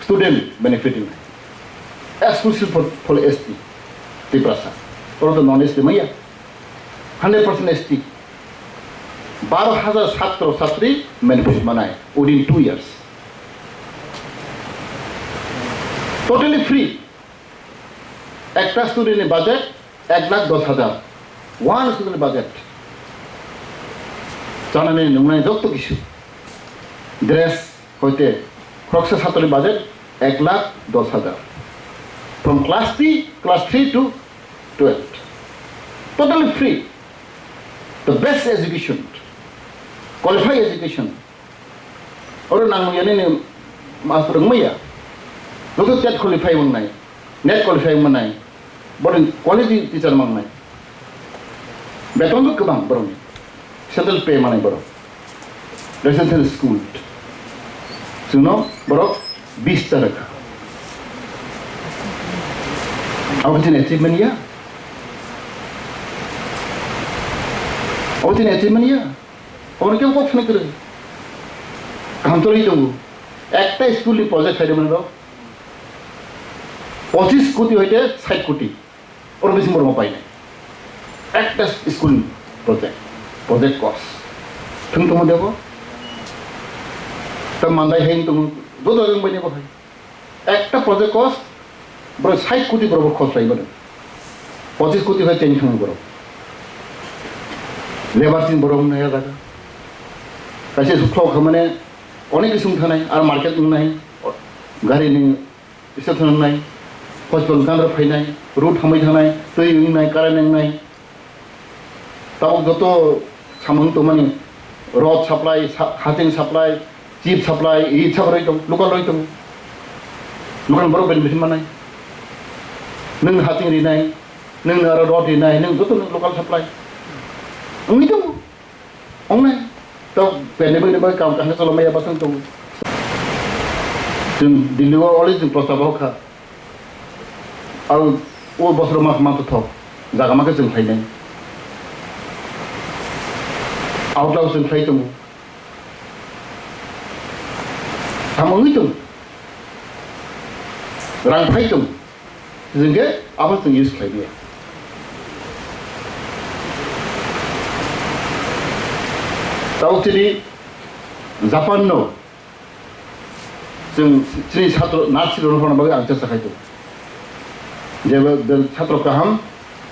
student benefiting hai. Exclusive for, for S T, Tiprasa. Oro to non S T maya. Hundred percent S T. Baro hajar satro satri benefit manai within two years. Totally free. Ekta student ni budget ek lakh dos hajar. One student budget. Chanani nungnai jotto kisu. Dress hoite khoroksa satri budget ek lakh dos hajar. From class three, class three to twelve. Totally free. The best education. Qualified education. Oro nang yanini master wngmaya. Joto TET qualify wngnai, NET qualify wngnai, boarding quality teacher mangnai. Beton bo kwbang borokni. Central pay manai borok. Residential school. Chwngno borok bis ta rwkha. Abo chini achievement ya? Abo chini achievement ya? Obono kebo kok swnwi kwrwi. Kaham choli tongo. Ekta school ni project khaide mani rok pochis koti hoite sait koti. Oro bisi borok painai. Ekta school ni project, project cost. Thung tongo debo. Ta mandai hai tongo. Joto jang bainai bo hai. Ekta project cost borok sait koti borok khorch lai mano. Pochis koti bai teni thang borok. Labour tin borok naya jaga. Kaisa sukhlok khamane onek kisum thanai, ar market wngnai, gari ni station wngnai, hospital gandra phainai, road hamai thanai, twi wngnai, current wngnai. Tabuk joto samung tongmani rod supply, sa-, haching supply, chip supply, ri supply rwi tong, local rwi tong. Local borok benefit manai. Nwng haching rinai, nwng aro rod rinai, nwng joto nwng local supply. Wngwi tongo. Ongnai. To pandemic ni bagwi kam kaham cholo maya basang tongo. Chwng Delhi o already chwng prosta bahok kha. Aro o bosoro ma, ma to thok. Jaga ma khe chwng khlainai. Out lao chwng khlai tongo. Tamo wngwi tongo. Rang phai tongo. Hwnkhe abo chwng use khlai maya. Tabuk chini Japan no chwng chini satro nursing rok phano bagwi ang chesta khai tongo. Je be, be satro kaham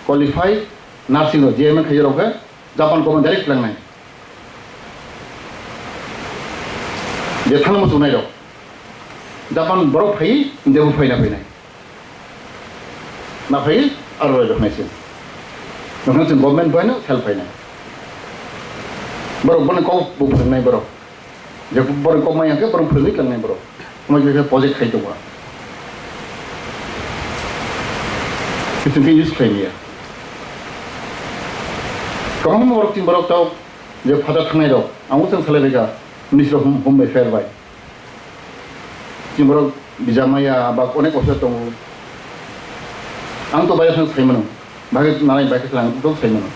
qualified nursing rok J M N khaijak rok khe Japan government direct langnai. Je thangma muchungnai rok. Japan borok phai, India bo phaina phainai. Na phai, aro rok nai se. Nokna chwng government bai no help phainai. Borok bono kok bo phwrwngnai borok. Je borok kok maya khe borok phwrwngwi tlangnai borok. Omo khe project khai tongo. Kiching khe use khlai maya. Kwbangma borok chini borok tao je phatar thangnai rok. Ang bo chwng salai rega. Minister hum, hum bai fair bai. Chini borok visa maya ba onek officer tongo. Ang to bai sai mano. Bai nanai bai khe ang to sai mano.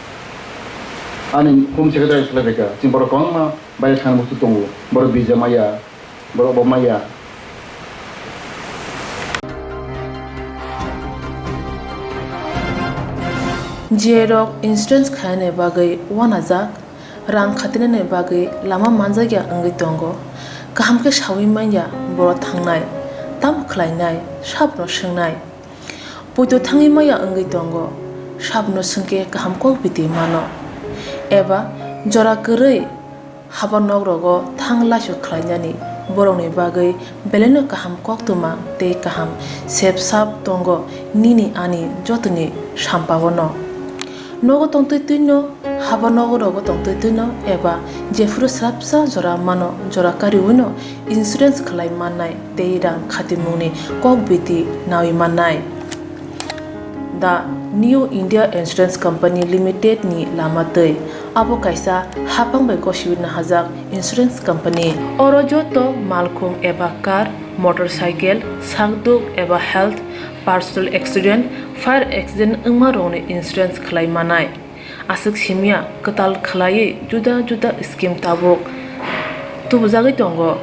Ani home secretary salai rega. Chini borok kwbangma bai thang muchung tongo. Borok visa maya. Borok bo maya. J rok insurance khainani bagwi uanajak, rang khatinani bagwi lama manjakya wngwi tongo. Kaham khe saui manya borok thangnai, tamo khlainai, sabno swngnai. Poito thangwi maya wngwi tongo, sabno swngkhe kaham kok biti mano. Eba jora kwrwi haba nok rogo thang laisok khlainani borokni bagwi belaino kaham koktwma tei kaham sep sap tongo nini ani jotoni sampao no. Nogo tongtwi twi no, haba nogo rogo tongtwi twi no eba jephuru swrapsa jora mano jora kariwi no insurance khlai mannai tei rang khatimungni kok biti nawi mannai. The New India Insurance Company Limited ni lama twi. Abo kaisa haphang bai gosiwi nahajak insurance company. Oro joto malkhung eba car, motorcycle, sakduk eba health, personal accident, fire accident wngma rokni insurance khlai manai. Aswk simya kwtal khlaiwi juda juda scheme tabuk tubujagwi tongo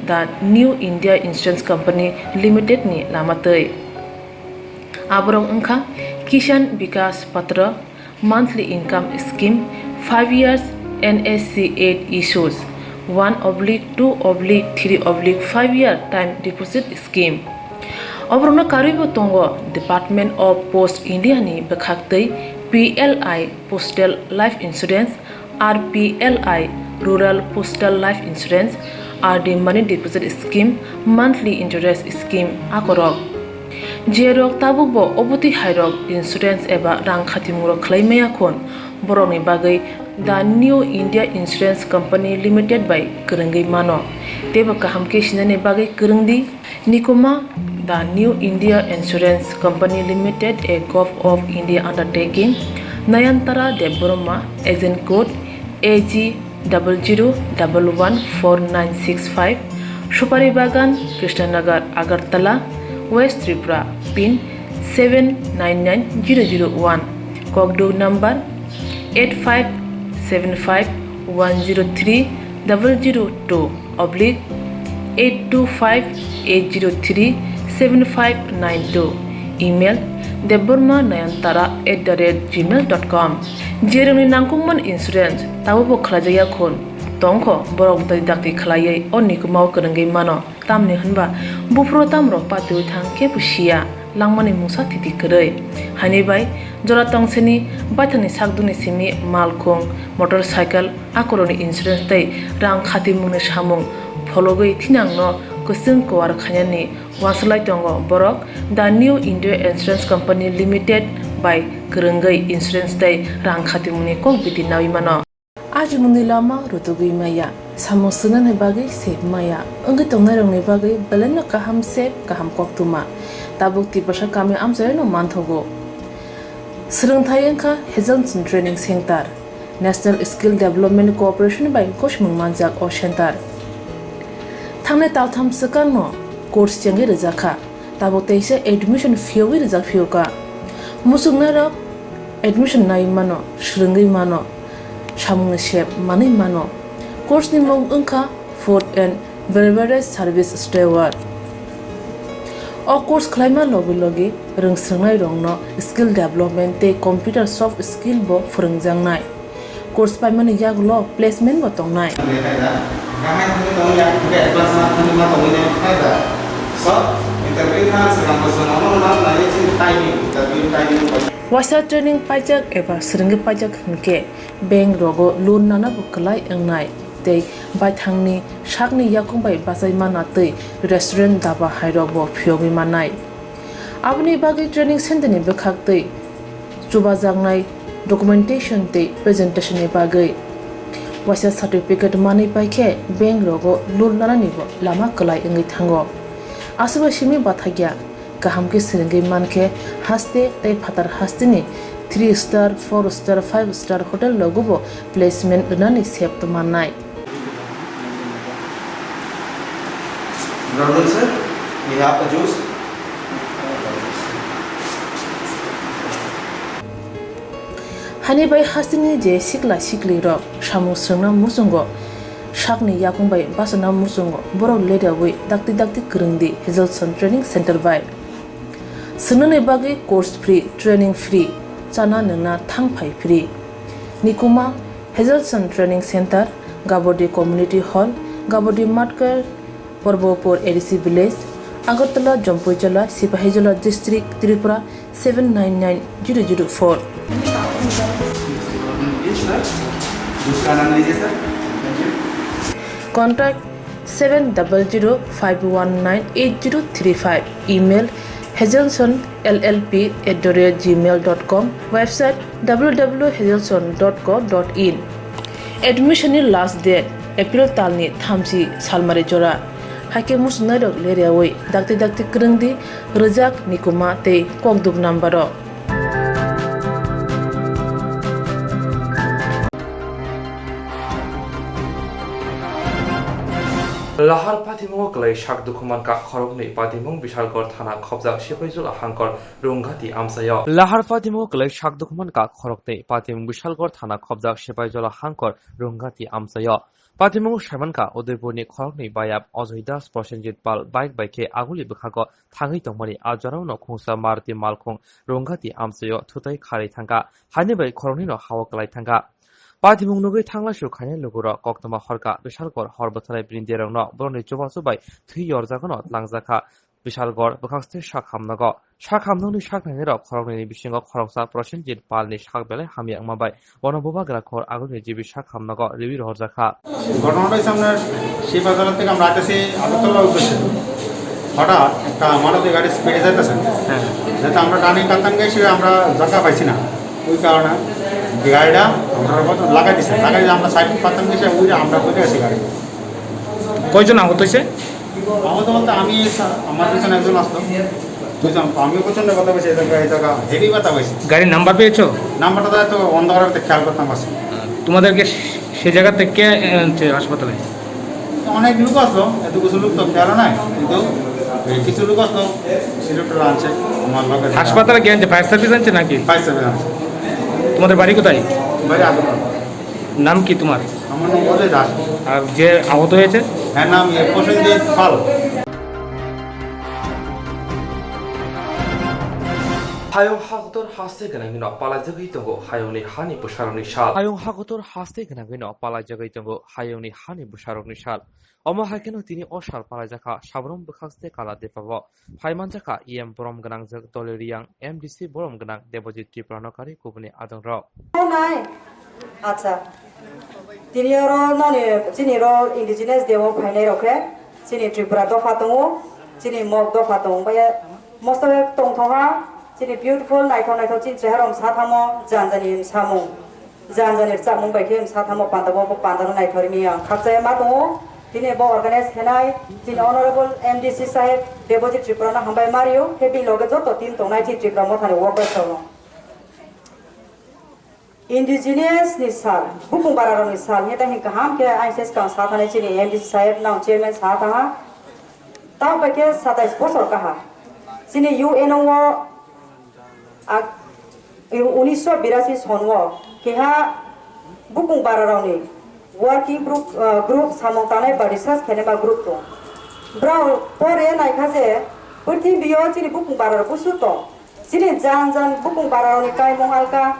the New India Insurance Company Limited ni lama twi. Aborok wngkha Kisan Vikas Patra, monthly income scheme, five years N S C eight issues, one oblique two oblique three oblique five year time deposit scheme. Oborokno karwibo tongo Department of Post India ni bwkhaktwi P L I Postal Life Insurance, R P L I Rural Postal Life Insurance, R D Money Deposit Scheme, Monthly Interest Scheme akorok. Jerok tabukbo obotwi hairok insurance eba rang khatimungrok khlai maya khun, borokni bagwi The New India Insurance Company Limited bai kwrwngwi mano. Teibo kaham khe sinani bagwi kwrwng di. Nikuma, The New India Insurance Company Limited, a Govt of India undertaking, Nayantara Debbarma, agent code A G double zero double one four nine six five, Supari Bagan, Krishnanagar, Agartala, West Tripura, pin seven nine nine zero zero one, Kokduk number eight five seven five one zero three double zero two oblique eight two five eight zero three seven five nine two, email debbarma nayantara at the rate gmail dot com. Jerokni nangkukmani insurance tabukbo khlaijakya khun tongkho, borok bwtwi dakti khlaiwi o nikumao kwrwngwi mano. Tamni hwnba buphuru tamrok patiwi thang kebo siya, langmani mungsa thiti kwrwi. Haini bai jora tongsini baithangni sakdukni simi malkhung, motorcycle, akorokni insurance tei rang khatimungni samung phologwi thinangno kwchwng kuar khainani uansuk lai tongo borok The New India Insurance Company Limited bai kwrwngwi insurance tei rang khatimungni kok bidi nawi mano. Ajimungni lama rutugwi maya, samung swngnani bagwi sep maya, wngwi tongnairokni bagwi belaino kaham sep, kaham koktwma. Tabuk Tiprasa kami amchaino manthogo. Swrwngthai wngkha Hazelson Training Center, National Skill Development Corporation bai kochmung manjak o center. Thangnai taltham swkangno course chengwi rwjakha. Tabuk teisa admission phiyogwi rijak phiyokha. Muchungnairok admission nai mano, swrwngwi mano, samungni sep manwi mano. Course ni mung wngkha Food and Beverage Service Steward. O course khlaima logi logi rwngswrwngnairokno skill development tei computer soft skill bo phwrwngjaknai. Course paimani yagulo placement bo tongnai. Waisa training paijak eba swrwngwi paijak hinkhe bank rogo loan nana bo kwlai wngnai tei baithangni sakni yakung bai bachai mana tei restaurant daba hairok bo phiyogwi mannai. Aboni bagwi training center ni bwkhak tei chubajaknai documentation tei presentation ni bagwi waisa certificate manwi paikhe bank rogo loan nanani bo lama kwlai wngwi thango. Aswk bai simi bathakya kaham khe swrwngwi mankhe haste tei phatar hasteni three star, four star, five star hotel rogo bo placement rwnani sep mannai. Brother, sir, we have a juice. Hani bai hasteni je sikla sikli rok samung swrwngna muchungo sakni yakung bai bachana muchungo borok ledawi dakti dakti kwrwngdi Hazelson Training Center bai. Swngnani bagwi course free, training free, chana nwngna thang phai free. Nikuma Hazelson Training Center, Gabodi Community Hall, Gabodi Matkar, Porbopur A D C Village, Agartala, Jampuijala, Sipahijola District, Tripura seven nine nine zero zero four. Contact seven double zero five one nine eight zero three five. Email hazelson L L P at the rate gmail dot com. Website W W W hazelson dot co dot in. Admission ni last date April talni thamchi salmari jora. Haikhe muchungnairok lereyawi dakti dakti kwrwngdi rwjak nikuma tei kokduk number o. Lahar patimungo kwlai sak dukhu mankha khoroknwi patimung Bishalgarh thana khopjak Sipaijala hangkor Rungati amchaio. Lahar patimungo kwlai sak dukhu mankha khoroknwi patimung Bishalgarh thana khopjak Sipaijala hangkor Rungati amchaio. Patimungo saimankha Udaipurni khoroknwi bayap Ajoy Das, Prosenjit Pal bike bai khe aguli bwkhago thangwi tongmani a jorao no khungsa Maruti malkhung Rungati amchaio thutai kharwi thangkha, haini bai khoroknwi no hao kwlai thangkha. Patimung nugwi thanglaisu khainai lugurok koktwma horkha, Bishalgarh hor bwtharnai bini derokno borokni chubachu bai thwi yorjagano tlangjakha. Bishalgarh bwkhakste sak hamnago. Sak hamnokni sak nainai rok khoroknwi ni bisingo khoroksa Prosenjit Pal ni sak belai hamya wngma bai bono bubagra khor agulni jibi sak hamnago riwi rohorjakha. ঘটনাটা হয়েছে আপনার সেই বাজার থেকে আমরা আসতেছি আগরতলার উদ্দেশ্যে। হঠাৎ একটা মারুতি গাড়ি স্পিডে যাইতেছে। হ্যাঁ। যাতে আমরা টার্নিং করতাম গেছি, আমরা জায়গা পাইছি না। ওই কারণে গাড়িটা আমরা লাগাই দিছি। লাগাই দিয়ে আমরা সাইড করতাম গেছি, ওই যে আমরা বুঝে আছি গাড়ি। কয়জন আহত হয়েছে? আহত বলতে আমি, আমার পিছনে একজন আসলো, দুজন। আমিও প্রচণ্ড ব্যথা পাইছি, এই জায়গা, এই জায়গা হেভি ব্যথা পাইছি। গাড়ির নাম্বার পেয়েছো? নাম্বারটা তো অন্ধকারের মধ্যে খেয়াল করতাম পারছি না। তোমাদেরকে সে জায়গা থেকে কে আনছে হাসপাতালে? অনেক লোক আসলো, এত কিছু লোক তো খেয়ালও নাই, কিন্তু এই কিছু লোক আসলো, সিলেক্টর আনছে, আমার লগে। হাসপাতালে কে আনছে? ফায়ার সার্ভিস আনছে নাকি? ফায়ার সার্ভিস আনছে। তোমাদের বাড়ি কোথায়? বাড়ি আগরতলা। নাম কি তোমার? আমার নাম অজয় দাস। আর যে আহত হয়েছে? হ্যাঁ, নাম ইয়ে প্রসেনজিৎ পাল। Hayung hakotor haste gwnangwino palaijagwi tongo hayungni hani bwsarokni sal. Hayung hakotor haste gwnangwino palaijagwi tongo hayungni hani bwsarokni sal. Omo hai kheno tini o sal palaijakha Sabrum bwkhakste Kala Depao. Phaimanjakha E M borom gwnangjak Doli Riyang, M D C borom gwnang Debojit Tripura no karwi kubuni adongrok. Nai. Acha. Tini oro nani chini ro indigenous day o phainai rok khe chini Tripura dopha tongo, chini Mok dopha tongo, omo hai mosto tongthokha. Chini beautiful naithok naithok chini cheharom sathamo janjani samung. Janjani rwchapmung bai khe sathamo panda bo, bo pandano naithori mi ang khakchaya ma tongo. Tini bo organize khenai chini honorable M D C saheb Debojit Tripura no hambai mario. Khe bini loge joto team tongnai chini Tripura mothani workers rokno. Indigenous ni sal, bukung bara rokni sal, hingke tei kaham khe aini swkang sa thani chini M D C saheb nang chairman sa tha ha. Tamo bai khe satais bosor kaha. Chini U N o ag-, unisho birasi sonwo keha bukung bara rokni working group, ah, group samung tangnai ba research khainai ba group tong. Brao pore naikha je purthimbi o chini bukung bara rok busu tong. Chini jan jan bukung bara rokni kaimung alka,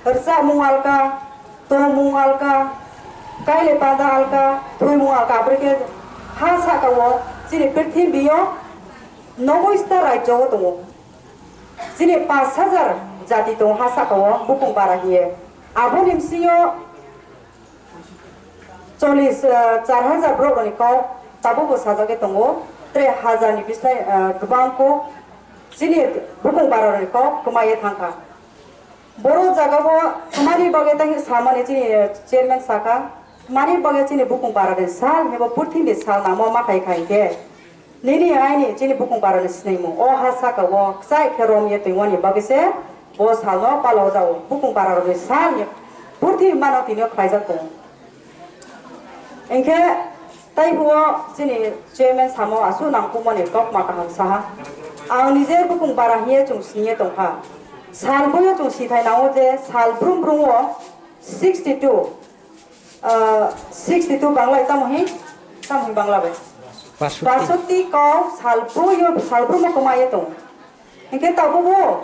rwchapmung alka, tongmung alka, kaile panda alka, thwimung alka, aboni khe ha saka o chini purthimbi o nogoista rajyo o tongo. Chini pash hajar jati tongo ha saka o bukung bara hiye. Aboni bisingo chollish, eh, char hajar borok rokni kok tabukbo sajagwi tongo, tre hajar ni bislai, eh, kwbang kok chini bukung bara rokni kok kwmaiwi thangkha. Boro jagao kwmani bagwi tei samani chini chairman saka, mani bagwi chini bukung bara ni sal hebo purthimbi sal nangma ma khai khai khe. Nini aini chini bukung bara ni snimung o ha saka o kchai khe rom ye tongwani bagwi se bo sal no palo jao bukung bara rokni sal ni purthimbi mano tini o khlaijak tongo. Hinkhe taibo chini chairman samo aswk nangkukmani kokma kaham saha. Ang nije bukung bara hiye chwng siniye tongkha. Sal boyo chwng sithai nango je sal brum brum o sixty two, ah, sixty two Bangla tamo hi, tamo hi Bangla bai. Pasoti. Pasoti kok sal boyo sal brum o kwmaye tong. Hinkhe tabukbo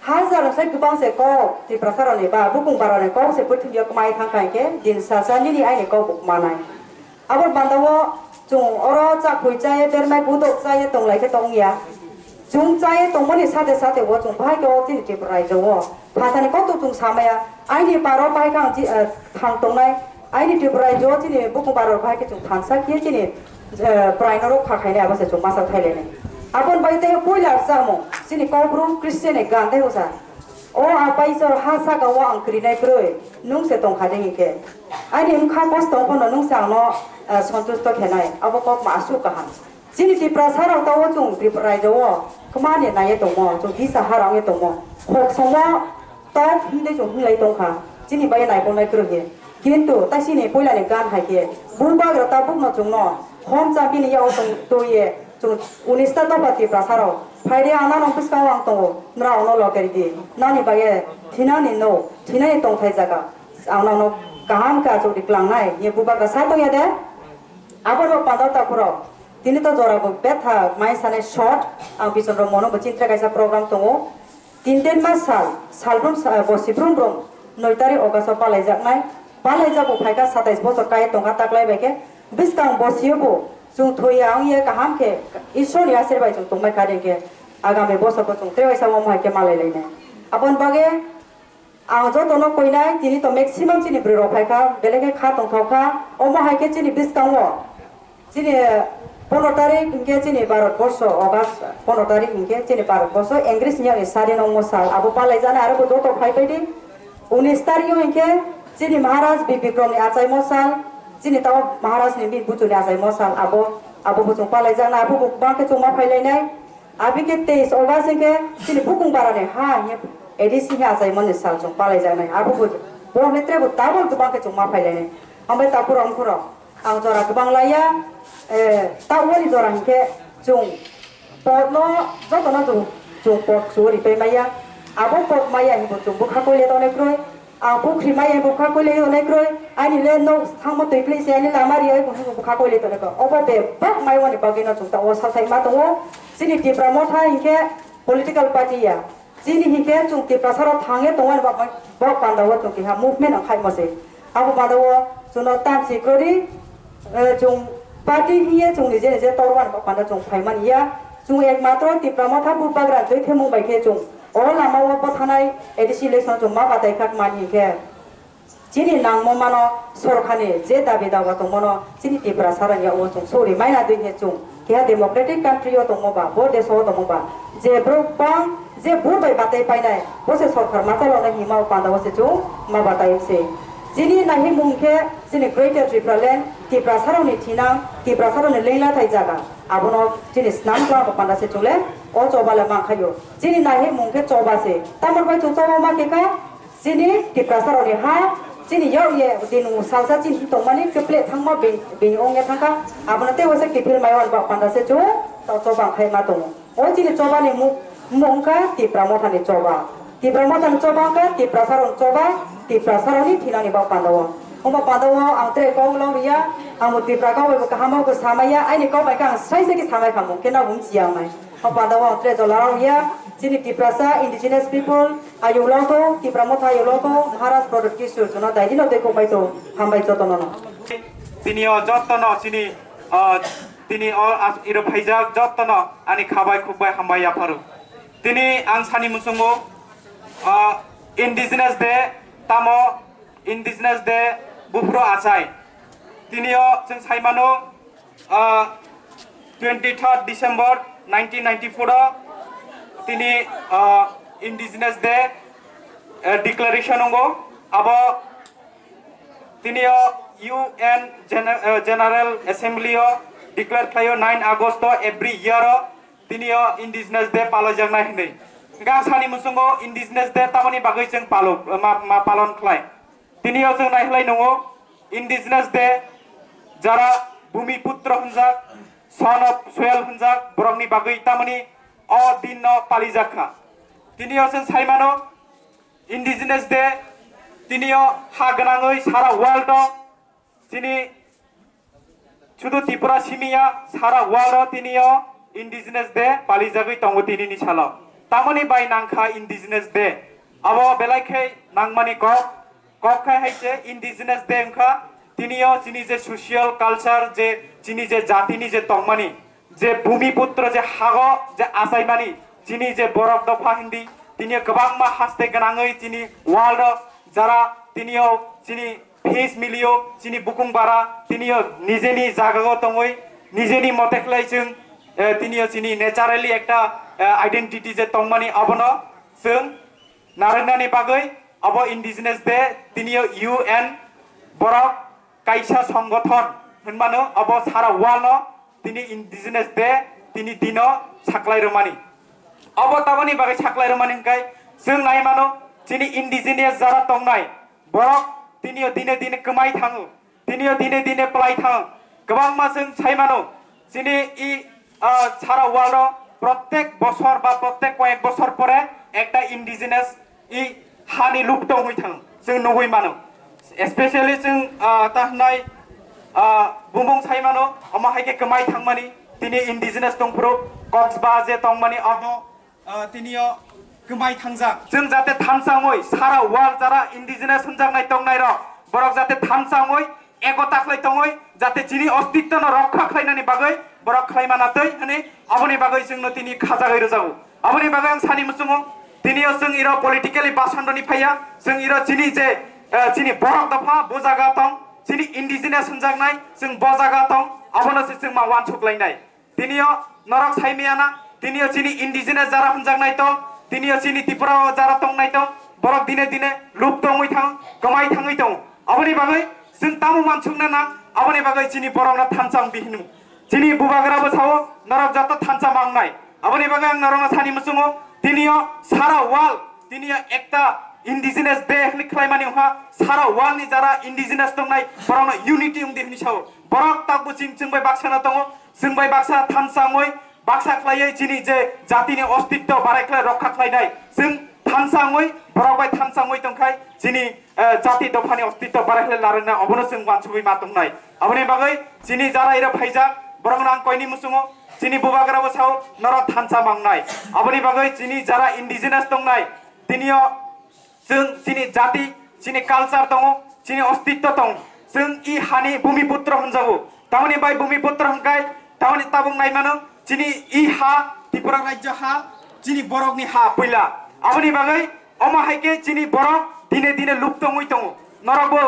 hajar sai kwbang se kok Tiprasa rokni ba bukung bara ni kok se purthimbi o kwmai thangkha hinkhe din sasa nini aini kok bo kwmanai. Abo bandao chwng oro chakhui chaye bermai budok chaye tonglai khe tongya. Chwng chaye tongmani sate sate o chwng bahai khe o chini Tripura rajyo o phatani koto chwng samaya aini paro bahai khe ang chi-, eh, thang tongnai. Aini Tripura rajyo chini bukung bara rok bahai khe chwng thansa khe chini, eh, prai norok kha khainai abo se chwng masa thailainai. Aboni bai tei puila rwchapmung chini Kokborok Christian ni gan tei usa. O Apa Isor ha saka o ang krinai kwrwi nwng se tongkha de hinkhe. Aini wngkha kosto wng phano nwng se angno, eh, sontusto khenai abo kokma aswk kaham. Chini Tiprasa rok tao chwng Tripura rajyo o kwmani naiye tongmo, chwng disa ha rok ye tongmo. Kok somo tok himde chwng hinglai tongkha. Chini bai naikolnai kwrwi he. Kintu taisini puilani gan hai khe bubagra tabukno chwngno hom cha bini yago tong twiye chwng unista dopha Tiprasa rok. Phaide ang nano bwskango ang tongo, nrao no loker di. Nani bagwi thinani no, thinani tongthai jaga. Ang nano kaham khe achuk di klangnai, ye bubagra sa tongya de? Abo rok panda takhurok. Tini to jora bo betha mai sane short, ang bichon rok mono bo chintra kaisa program tongo. Tin tin mas sal, salbrum sa-, bo sibrum brum, noi tarik August o palaijaknai. Palaijak bo phaikha satais bosor kaya tongkha taklai bai khe. Bwskang bo sio bo, chwng thoya wng ye kaham khe, Ishwar ni asir bai chwng tongbai kha de khe. Agami bosor bo chwng tewaisa omo hai khe malai lainai. Aboni bagwi Ang jotono koinai, tini to maximum chini bwrwi rok phai kha, belai khe kha tongthok kha. Omo hai khe chini bwskango, chini pondro tarik hinkhe chini Bharat borsho, August pondro tarik hinkhe chini Bharat borsho, English ni yakni sari nongmo sal, abo palai jana aro bo joto phai pai di. Unis tarik o hinkhe chini Maharaj Bir Bikrom ni achaimo sal, chini tao Maharaj ni bini buchuni achaimo sal, abo, abo bo chwng palai jana, abo bo bang khe chwng ma phai lainai. Aboni khe teis August hinkhe chini bukung bara ni ha hinkhe A D C hinkhe achaimani sal chwng palaijaknai. Abo bo, bo hwnwi tre bo double kwbang khe chwng ma phailainai. Hambai takhurok mkhurok, ang jora kwbang laiya, eh, ta wani jora hinkhe chwng pot no jotono chwng, chwng pot chwng ripai maya. Abo pot maya hinwi chwng bwkha koile tongnai kwrwi. Ang pukhri maya bwkha koile tongnai kwrwi, aini le nok thangma twi pli se, aini lama ri oi bwkha koile tongnai kwrwi. Obo bebak maiwani bagwi no chwng ta o sathai ma tongo. Chini Tipra Motha hinkhe political party ya. Chini hinkhe chwng Tiprasa rok thangwi tongmani bagwi bo panda o chwng keha movement ang khaimo se. Abo panda o chwngno tamsi kwrwi, eh, chwng party hiye chwng nije nije torwan bo panda chwng phaimani ya. Chwng ekmatro Tipra Motha bubagra twi themung bai khe chwng o lama o bwthanai A D C election chwng ma batai kha mani hinkhe. Chini nangmo mano sorkharni je dabi dawa tongmano chini Tiprasa rang ya o chwng sori maina dui he chwng keha democratic country o tongmo ba, bo deso o tongmo ba, je borok bang Je bur bai batai painai, bo se sorkar masa lono hima o panda o se chung ma batai se. Chini nahi mung khe chini Greater Tipraland, Tiprasarokni thinang, Tiprasarokni lengla thai jaga. Abono chini snam kla o panda se chung le o choba le man khayo. Chini nahi mung khe choba se. Tamor bai chung choba ma khe kha, chini Tiprasarokni ha, chini yau ye din salsa chini tongmani keple thangma bini ong ye thangkha. Abono tei waisa kiphil mai wan ba panda se chung to choba khai ma tongo. O chini chobani mu-, mung wngkha Tipra Mothani choba. Tipra Mothani choba wngkha Tiprasarokni choba, Tiprasarokni thinangni bak pandao. Omo pandao ang tere kok long riya, ang bo Tipra kok bai bo kaham bo samaya, aini kok bai khe ang sai sai khe samai khamu, khe na bum chiya mai. O pandao ang tere jola long riya, chini Tiprasa, indigenous people, ayuk long to, Tipra Motha ayuk long to, Maharaj Pradyot Kishore, jono daidino tei kok bai to, hambai jotono no. Tini o jotono chini, ah, Tini o as-, iro phaijak jottono ani khabai khukbai hambai yapharu. Tini ang sani muchungo, ah, Indigenous Day tamo Indigenous Day buphuru achai. Tini o chwng sai mano, ah, twenty-third December nineteen ninety-four o tini, ah, Indigenous Day, eh, declaration wngo. Abo Tini o U N Gene-, eh, General Assembly o declare khlaio nine August o every year o tini o Indigenous Day palaijaknai hinwi. Hwnkhe ang sani muchungo Indigenous Day tamoni bagwi chwng palo-, ma, ma palon khlai. Tini o chwng naikhlai nungo Indigenous Day jara Bhumiputro hwnjak, Son of Soil hwnjak borokni bagwi tamoni o din no palijak kha. Tini o chwng sai mano, Indigenous Day tini o ha gwnangwi sara world o chini sudu Tripura simi ya sara world o tini o Indigenous Day palijagwi tongo tini ni salo. Tamoni bai nangkha Indigenous Day. Abo belai khe nangmani kok, kok khai hai se Indigenous Day wngkha tini o chini je social culture je chini je jatini je tongmani je Bhumiputro je hago je achaimani chini je borok dopha hindi tini kwbangma haste gwnangwi chini world o jara tini o chini face milio chini bukung bara tini o nijeni jagao tongwi nijeni mote khlai chwng, eh, tini o chini naturally ekta, eh, identity je tongmani abono chwng narwknani bagwi abo Indigenous Day tini o U N borok kaisa songothon hwnmano abo sara world no tini Indigenous Day tini dino saklai rwmani. Abo taboni bagwi saklai rwmani hwnkhe chwng nai mano chini indigenous jara tongnai borok tini o dine dine kwmai thango, tini o dine dine plai thango. Kwbangma chwng sai mano chini i, ah, sara world o protek bosor ba protek koyek bosor pore ekta indigenous i hani lupto wngwi thang chwng nugwi mano, especially chwng, ah, ta hwnai, ah, bumung sai mano omo hai khe kwmai thangmani tini indigenous tongphuru Coxba je tongmani abo, ah, tini o kwmai thangjak chwng jate thansa wngwi sara world jara indigenous hwnjaknai tongnai rok borok jate thansa wngwi eko taklai tongwi jate chini ostitto no rokha khlainani bagwi borok khlai mana twi hwnwi aboni bagwi chwngno tini khajagwi rwjago. Aboni bagwi ang sani muchungo tini o chwng iro politically basandoni phaiya, chwng iro chini je, eh, chini borok dopha bo jaga tong, chini indigenous hwnjaknai chwng bo jaga tong, abono se chwng ma wansuk lainai. Tini o norok sai maya na, tini o chini indigenous jara hwnjaknai tong, tini o chini Tripura o jara tongnai tong, borok dine dine lupto wngwi thang, kwmai thangwi tong. Aboni bagwi chwng tamo wansukna nang, aboni bagwi chini borokno thansa wngdi hino. Chini bubagra bo sao norok joto thansa mangnai. Aboni bagwi ang norokno sani muchungo, tini o sara world, tini o ekta indigenous day hwnwi khlaimani wngkha, sara world ni jara indigenous tongnai borokno unity wngdi hwnwi sao. Borok tabuk chini chwng bai baksa no tongo, chwng bai baksa thansa wngwi baksa khlaiwi chini je jatini ostitto barai khlai rokha khlainai. Chwng thansa wngwi, borok bai thansa wngwi tongkhai chini, eh, jati dophani ostitto barai khlai larwkna obono chwng wansugwi ma tongnai. Aboni bagwi chini jara iro phaijak borokno ang koini muchungo chini bubagra bo sao norok thansa mangnai. Aboni bagwi chini jara indigenous tongnai tini o Chwng chini jati, chini culture tongo, chini ostitto tongo. Chwng i hani Bhumiputro hwnjago. Tamoni bai Bhumiputro hwnkhe, tamoni tabuk nai mano, chini i ha, Tripura rajyo ha, chini borokni ha puila. Aboni bagwi omo hai khe chini borok dine dine lupto wngwi tongo. Norokbo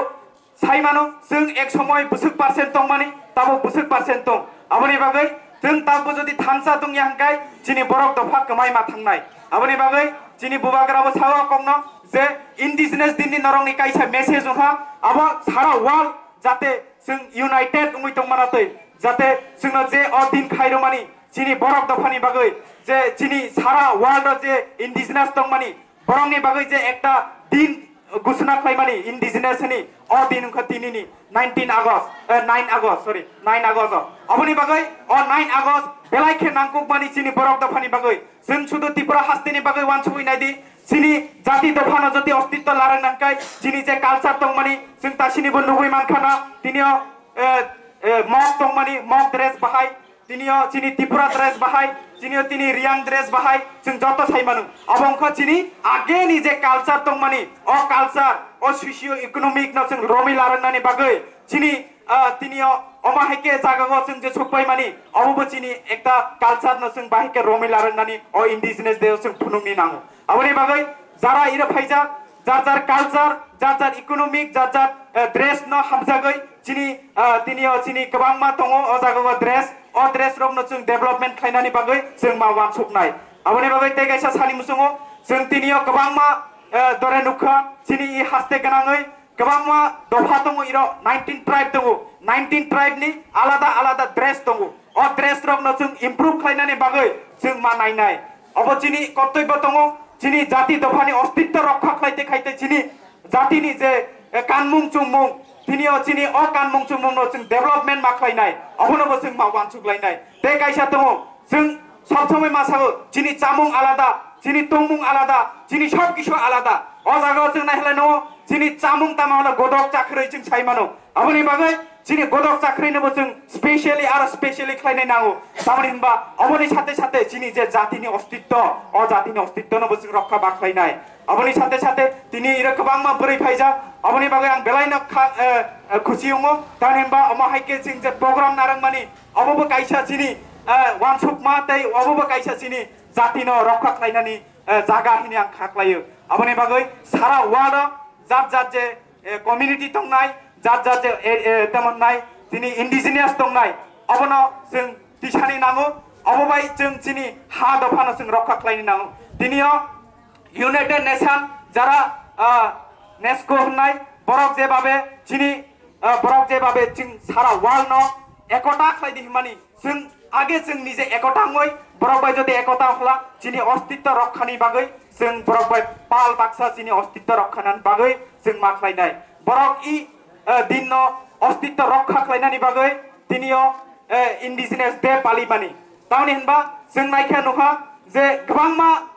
Sai mano, chwng ek somoi bwswk percent tongmani, tabuk bwswk percent tong. Aboni bagwi chwng tabuk jodi thansa tongya hwnkhe chini borok dopha kwmai ma thangnai. Aboni bagwi chini bubagrabo sao kokno je indigenous dinni norokni kaisa message wngkha, abo sara world jate chwng united wngwi tongmana twi, jate chwngno je o din khairwmani chini borok dophani bagwi, je chini sara world o je indigenous tongmani, borokni bagwi je ekta din gusuna khlaimani indigenous hwnwi, o din wngkha tinini nineteen August, eh, nine August, sorry, nine August o. Aboni bagwi o nine August belai khe nangkukmani chini borok dophani bagwi. Chwng sudu Tripura hasteni bagwi wansugwi naidi, chini jati dophano jodi ostitto larang nangkai, chini je culture tongmani, chwng tasinibo nugwi mankha na, tinio, eh, eh, mok tongmani, mok dress bahai, tinio chini Tripura dress bahai, tinio tini Reang dress bahai, chwng joto sai manu. Abo wngkha chini ageni je culture tongmani, o culture, o socio economic no chwng romwi larang nani bagwi, chini, ah, tinio omo hai khe jaga o chwng je sokpai mani, obo bo chini ekta culture no chwng bahai khe romwi larang nani, o indigenous day o chwng phunukni nango. Aboni bagwi jara iro phaijak, jar jar culture, jar jar economic, jar jar, eh, dress no hamjagwi chini, eh, tini o chini kwbangma tongo o jaga o dress, o dress rok no chwng development khlainani bagwi chwng ma wansuknai. Aboni bagwi tei kaisa sani muchungo chwng tini o kwbangma, eh, dore nukha chini i haste gwnangwi kwbangma dopha tongo, iro nineteen tribe tongo, nineteen tribe ni alada alada dress tongo. O dress rok no chwng improve khlainani bagwi chwng ma nainai. Obo chini kortobyo tongo, chini jati dophani ostitto rokha khlaite khaite chini jatini je, eh, kanmung chumung, tini o chini o kanmung chumung no chwng development ma khlainai, obono bo chwng ma wansuk lainai. Tei kaisa tongo, chwng sob somoi ma sago, chini chamung alada, chini tongmung alada, chini sob kisu alada. O jaga o chwng nai hwlai no, chini chamung tama hwlai godok chakhwrwi chwng sai mano. Aboni bagwi chini godok chakhwrwino bo chwng specially aro specially khlainai nango. Tamoni hinba oboni sate sate chini je jatini ostitto, o jatini ostittono bo chwng rokha ba khlainai. Aboni sate sate tini iro kwbangma bwrwi phaijak. Aboni bagwi ang belaino kha-, eh, eh, khusi wngo. Tamoni hinba omo hai khe chwng je program narwkmani, obo bo kaisa chini, eh, wansukma tei obo bo kaisa chini jatino rokha khlainani, eh, jaga hini ang kha khlaio. Aboni bagwi sara world o jat jat je, eh, community tongnai, jat jat je, eh, eh, temon nai, chini indigenous tongnai, obono chwng tisani nango, obo bai chwng chini ha dophano chwng rokha khlaini nango. Tini o United Nation jara, ah, UNESCO hwnnai, borok jebabe chini, ah, borok jebabe chwng sara world no ekota khlai di hwnmani, chwng age chwng nije ekota wngwi borok bai jodi ekota wngkha, chini ostitto rokhani bagwi chwng borok bai pal baksa chini ostitto rokhanani bagwi chwng ma khlainai. Borok i, eh, dinno ostitto rokha khlainani bagwi tini o, eh, Indigenous Day palimani. Tamoni hinba chwng naikhe nukha je kwbangma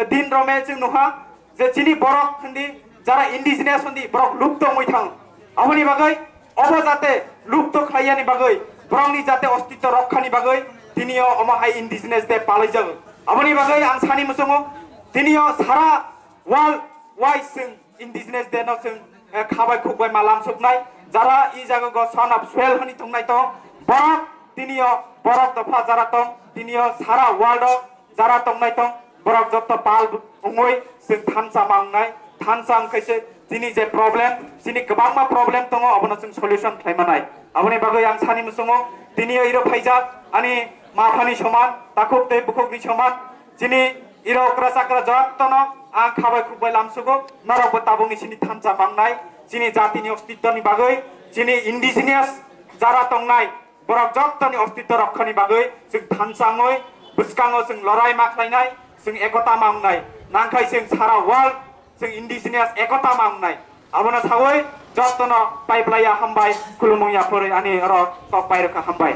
din rome chwng nukha je chini borok hindi, jara indigenous hindi, borok lupto wngwi thang. Aboni bagwi obo jate lupto khlaiyani bagwi, borokni jate ostitto rokhani bagwi tini o omo hai Indigenous Day palaijago. Aboni bagwi ang sani muchungo tini o sara world wide chwng Indigenous Day no chwng, eh, khabai khukbai malam suknai. Jara i jaga go son of soil hwnwi tongnai tong, borok tini o borok dopha jara tong, tini o sara world o jara tongnai tong, borok jotto pal wngwi chwng thansa ma wngnai. Thansa wngkhaise chini je problem, chini kwbangma problem tongo, abono chwng solution khlai manai. Aboni bagwi ang sani muchungo tini o iro phaijak ani ma phani soman, takhuk tei bukhukni soman, chini iro okra chakra jottono ang khabai khukbai lamsugo, norokbo tabukni chini thansa ma wngnai, chini jatini ostittoni bagwi, chini indigenous jara tongnai, borok jottoni ostitto rokhani bagwi chwng thansa wngwi bwskango chwng lorai ma khlainai, chwng ekota ma wngnai, nangkhai chwng sara world chwng indigenous ekota ma wngnai. Abono sawi jottono paiplaiya hambai, khulumung ya phurwi ani oro kok pai rwkha hambai.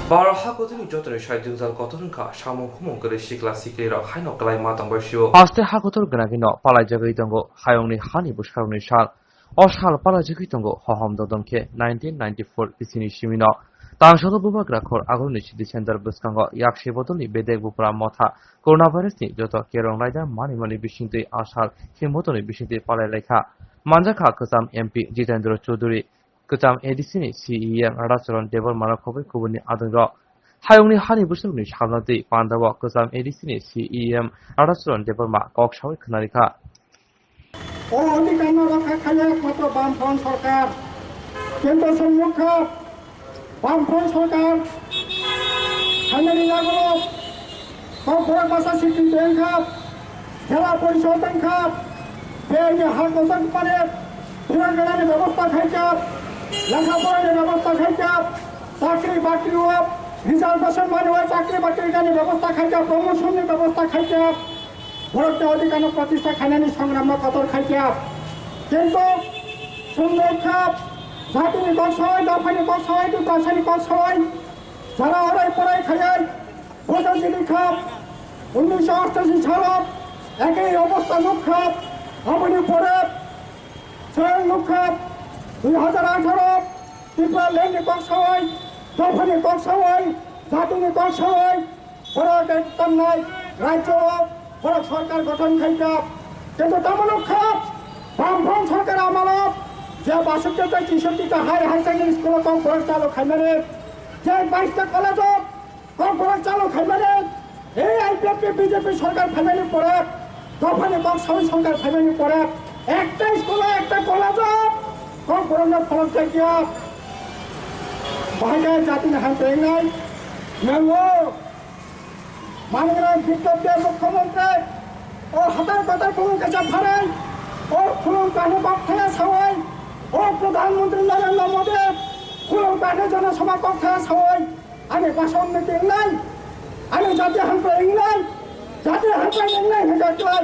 Baro ha kotorni jotoni sai jwngjal kotor wngkha, samung humung kwrwi sikla siklirok haino kwlai ma tongbai sio. Haste ha kotor gwnagwino palaijagwi tongo hayungni hani bwsarokni sal. O sal palajagwi tongo hohom dodom khe nineteen ninety-four bisini simino. Tangsalo bubagra khor agulni sidi center bwskango yaksi bodolni bedek bupra motha coronavirusni joto kerong laida mani mani bisingtwi a sal him bodolni bisingtwi palai laikha. Manjakha kwcham M P Jitendra Chaudhury, kwcham A D C ni C E M Radhacharan Debbarma no khobwi kubuni adongrok. Hayungni hani bwsarokni salno twi pandao kwcham A D C ni C E M Radhacharan Debbarma kok sawi khwnarikha. O odhikarno rokha khainai ekmatro Bamfront sorkar. Kendro sorkar, Bamfront sorkar, Ani yago Kokborok basa sikti tengkha, jela porishod tengkha, bini hak mochang pare, phirang ganani bebosta khaikha, lekha porani bebosta khaikha, chakri bakri o reservation mani o chakri bakri nani bebosta khaikha, promotion ni bebosta khaikha, borok ni odhikar no protista khainani songram no kotor khaikha. Kintu sumrok kha, jati ni kok sawai, dopha ni kok sawai, dutasha ni kok sawai, jara orai porai khayai, Bwsajili kha, unnisho ostashi salo ekei obostha nukha, aboni pore chwng nukha, dui hajar atharo Tripura land ni kok sawai, dopha ni kok sawai, jati ni kok sawai, borok ek tamnai rajyo o borok sorkar gothon khaikha. Kintu tamo nukha, Bamfront sorkar amalo je basukte tei chisukte hai higher secondary school o kok borok chalo khaimani, je baista college o Kokborok chalo khaimani, ei I P F T B J P sorkar phaimani pore, dophani kok sawi sorkar phaimani pore, ekta school o, ekta college o Kokborokno pholok chakya. Bahai khe jatini hamkrai wngnai, nango, Manwirok Biplop Deb mukhyamantri, o hatar kotor khulum kaisa pharai, o khulum kahno kok thaya sawi, o Pradhan Mantri Narendra Modi khulum kahno Jana Sabha kok thaya sawi, Ani basa unnoti wngnai, ani jati hamkrai wngnai, jati hamkrai wngnai hwnkha khlai,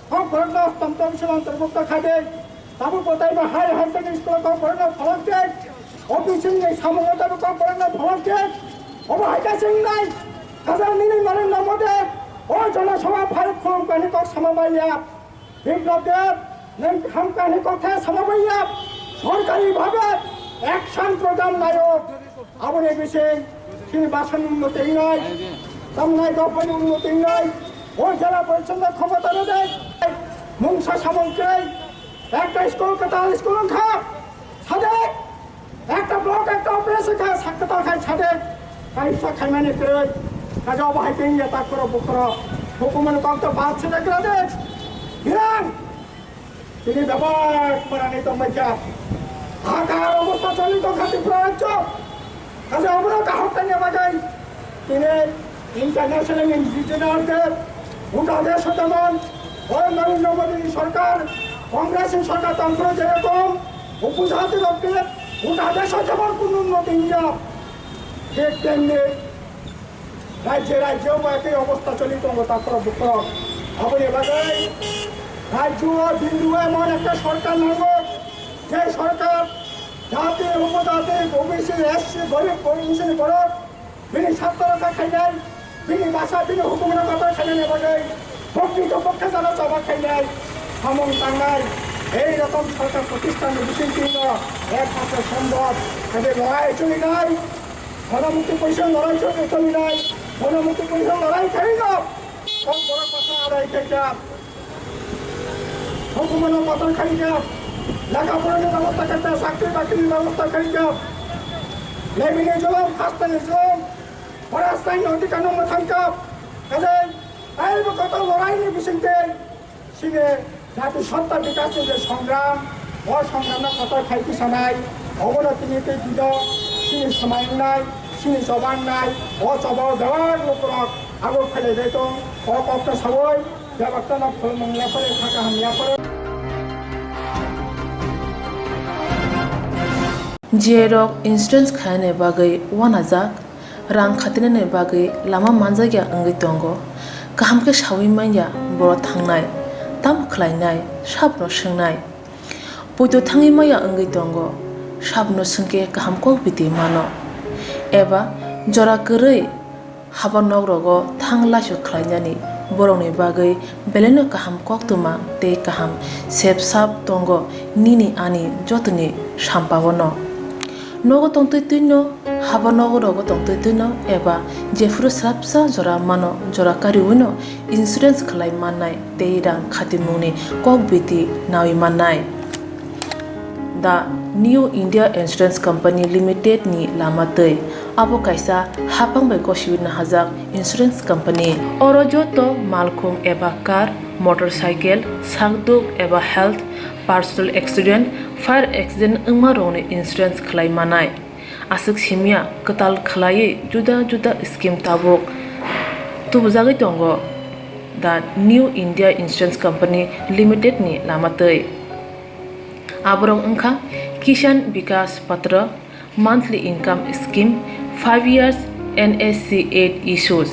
kok borokno tom tom sila antorbukto kha di. Tabuk bo taibo hai higher secondary school o kok borokno pholok di. O bisingni samungo taibo kok borokno pholok di. Obo hai khe se wngnai, Khajal nini Narendra Modi, o Jana Sabha phai khulum kahni kok sama bai ya. Biplop Deb, nwng kaham kahini kok thaya sama bai ya, sorkari bhabe action program naio. Aboni bising chini basa unnoti wngnai, tamnai dophani unnoti wngnai, o jela porishod khomota rwdi, mungsa samung khe, ekta school kwtal school wngkha, sade Ekta block, ekta office kha sakta khai sade, kaisa khaimani kwrwi. Kaisa obo hai tei ya takhoro bukhoro. Hukuman kok to baat se dekra de. Bilang. Tini bebak manani tongbai kha. Hakar obostha choli tongkha Tripura rajyo. Kaisa obono kaham tanya bagai. Tini international institutional ke uta desh jemon, oi Narendra Modi ni sorkar, Congress ni sorkar tongphuru jerokom, upojati rok ke uta desh jemon kunu unnoti ya. Thik temni rajye rajye bo ekoi obostha choli tongo takhoro bukhoro. Aboni bagwi rajyo o bindu emon ekta sorkar nango, je sorkar jati, upojati, O B C, S C, gorib, gorib, borok, Bini sakto rokha khainai, bini basa, bini hukumu rokha khainani bagwi, bokti to bokha jana choba khainai, samung tangnai, ei rokom sorkar protisthan ni bisingtwi no ekmatro sombhob, ede lorai cholinai, Jonamukti Porishod lorai choli-, cholinai, Jonamukti Porishod lorai khaino, kok borok basa adai khaikha. Hukumono kotor khaikha, lekha porani bebosta khaikha, chakri bakrini bebosta khaikha, lebini julum, hasteni julum, forest line ni odhikar no mwthangkha. Kaje taibo kotor loraini bisingtwi chini jati sotta bikasni je songram, o songkhamno kotor khai tisanai, obono tini tei bido, chini swmai wngnai, chini choba wngnai, o choba o bebak lukurok abo khailaibai tong, o kokno saui bebak tongno khulumung yaphare, kha kaham yaphare. J I rok insurance khainani bagwi uanajak. Rang khatinani bagwi lama manjakya wngwi tongo. Kaham khe saui manya borok thangnai, tamo khlainai, sabono swngnai. Poito thangwi manya wngwi tongo, sabono swngkhe kaham kok biti mano. Eba jora kwrwi haba nok rogo thang laisu khlainani borokni bagwi belaino kaham koktwma tei kaham sep sap tongo nini ani jotoni sampao no. Nogo tongtwi twino, haba nogo rogo tongtwi twino eba jephuru swrapsa jora mano, jora kariwino insurance khlai mannai tei rang khatimungni kok biti naui mannai. The New India Insurance Company Limited ni lama twi. Abo kaisa haphang bai gosiwi nahajak insurance company. Oro joto malkhung eba car, motorcycle, sakduk eba health, personal accident, fire accident wngma rokni insurance khlai manai. aswk simiya kwtal khwlaiwi juda juda scheme tabuk tubujagwi tongo the New India Insurance Company Limited ni lama twi. Aborok wngkha Kisan Vikas Patra, monthly income scheme, five years N S C eight issues,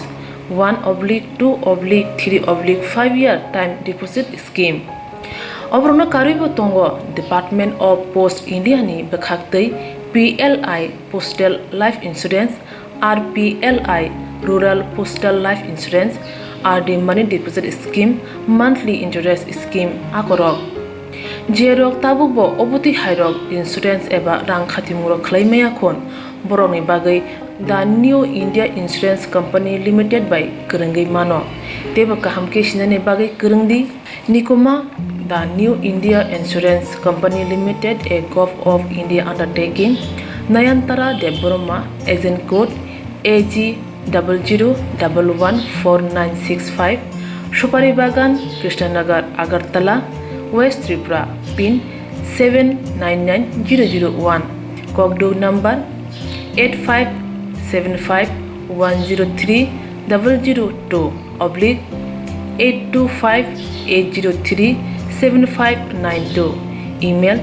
one oblique two oblique three oblique five year time deposit scheme. Oborokno karwibo tongo Department of Post India ni bwkhaktwi P L I Postal Life Insurance, R P L I Rural Postal Life Insurance, R D Money Deposit Scheme, Monthly Interest Scheme akorok. Jerok tabukbo obotwi hairok insurance eba rang khatimungrok khwlai maya khun, borokni bagwi the New India Insurance Company Limited bai kwrwngwi mano. Teibo kaham khe sinani bagwi kwrwng di. Nikuma, the New India Insurance Company Limited, a Govt of India undertaking, Nayantara Debbarma, agent code A G double zero double one four nine six five, Supari Bagan, Krishnanagar, Agartala, West Tripura, pin seven nine nine zero zero one, Kokduk number eight five seven five one zero three double zero two oblique eight two five eight zero three seven five nine two, email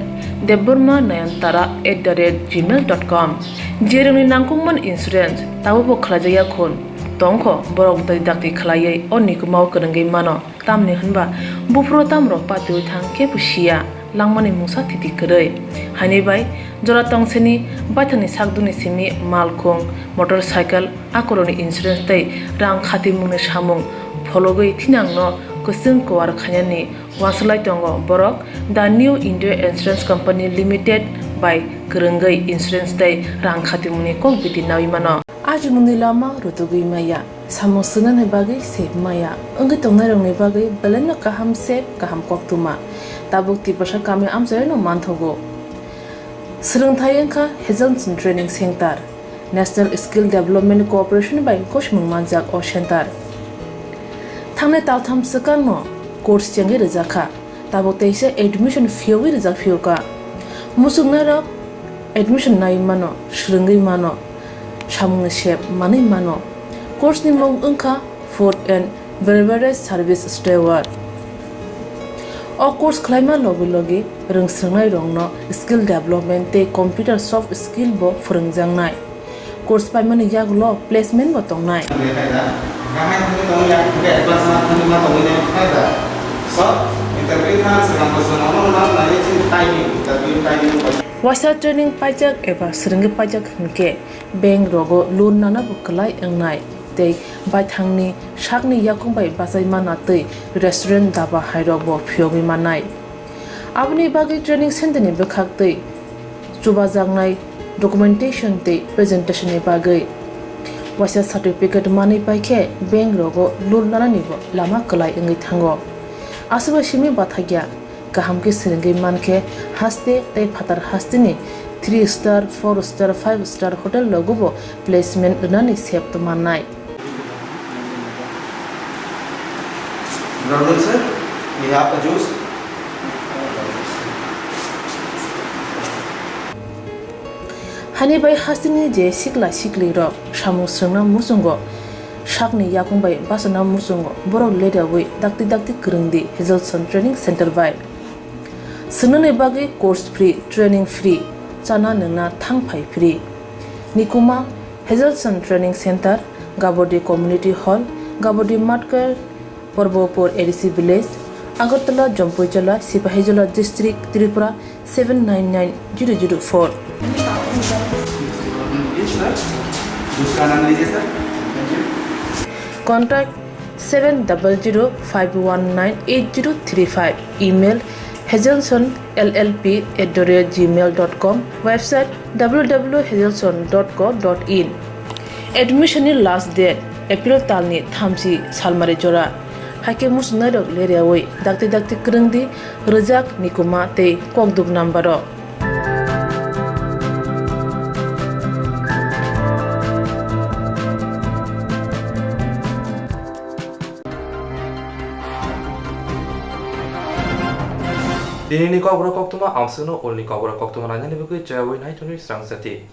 debbarma nayantara at the rate gmail dot com. Jerokni nangkukmani insurance tabukbo khwlaijakya khun tongkho, borok twi dakti khwlaiwi o Nikumao kwrwngwi mano. Tamni hwnba buphuru tamrok patiwi thang khe bo siya, langmani mungsa thiti kwrwi. Haini bai jora tongsini baithangni sakduni simi malkhung, motorcycle, akorokni insurance tei rang khatimungni samung phologwi thinangno kwchwng kuar khainani uansuk lai tongo borok. The New India Insurance Company Limited bai kwrwngwi insurance tei rang khatimungni kok biti naui mano. Ajimungni lama rutugwi maya. Samung swngnani bagwi sep maya wngwi tongnairokni bagwi belaino kaham sep, kaham koktwma. Tabuk Tiprasa kami amchaino manthogo. Swrwngthai wngkha Hazelson Training Center. National Skill Development Corporation bai gosimung manjak o center. Thangnai taltham swkangno course chengwi rwjakha. Tabuk teisa admission phiyogwi rijak phiyokha. Muchungnairok admission nai mano, swrwngwi mano, samungni sep manwi mano. Course ni mung wngkha Food and Beverage Service Steward. O course khlaima logi logi rwngswrwngnairokno skill development tei computer soft skill bo phwrwngjaknai. Course paimani yagulo placement bo tongnai. Waisa training paijak eba swrwngwi paijak hwnkhe bank rogo loan nana bo kwlai wngnai tei baithangni sakni yakung bai bachai mana tei restaurant, daba hairok bo phiyogwi mannai. Aboni bagwi training center ni bwkhak tei chubajaknai documentation tei presentation ni bagwi waisa certificate manwi paikhe bank rogo loan nanani bo lama kwlai wngwi thango. Aswkbai simi bathakya kaham khe swrwngwi mankhe haste tei phatar hasteni three star, four star, five star hotel rogo bo placement rwnani sep mannai. Brother sir, we have a juice. Hani bai hasteni je sikla siklirok samung swrwngna muchungo sakni yakung bai bachana muchungo borok ledaui dakti dakti kwrwng di Hazelson Training Center bai. Swngnani bagwi course free, training free, chana nwngna thang phai free. Nikuma Hazelson Training Center, Gabodi Community Hall, Gabodi Matkar, Porbopur A D C Village, Agartala, Jampuijala, Sipahijola District, Tripura seven nine nine zero zero four. Contact seven double zero five one nine eight zero three five. Email hazelson L L P at the rate gmail dot com. Website W W W hazelson dot co dot in. Admission ni last date April talni thamchi salmari jora. Haikhe muchungnairok leriaui dakti dakti kwrwng di rwjak, nikuma tei kokduk number o. Tinini kokborok koktwma amswkno ulni kokborok koktwma nainani bagwi chayaui naithani srangjati.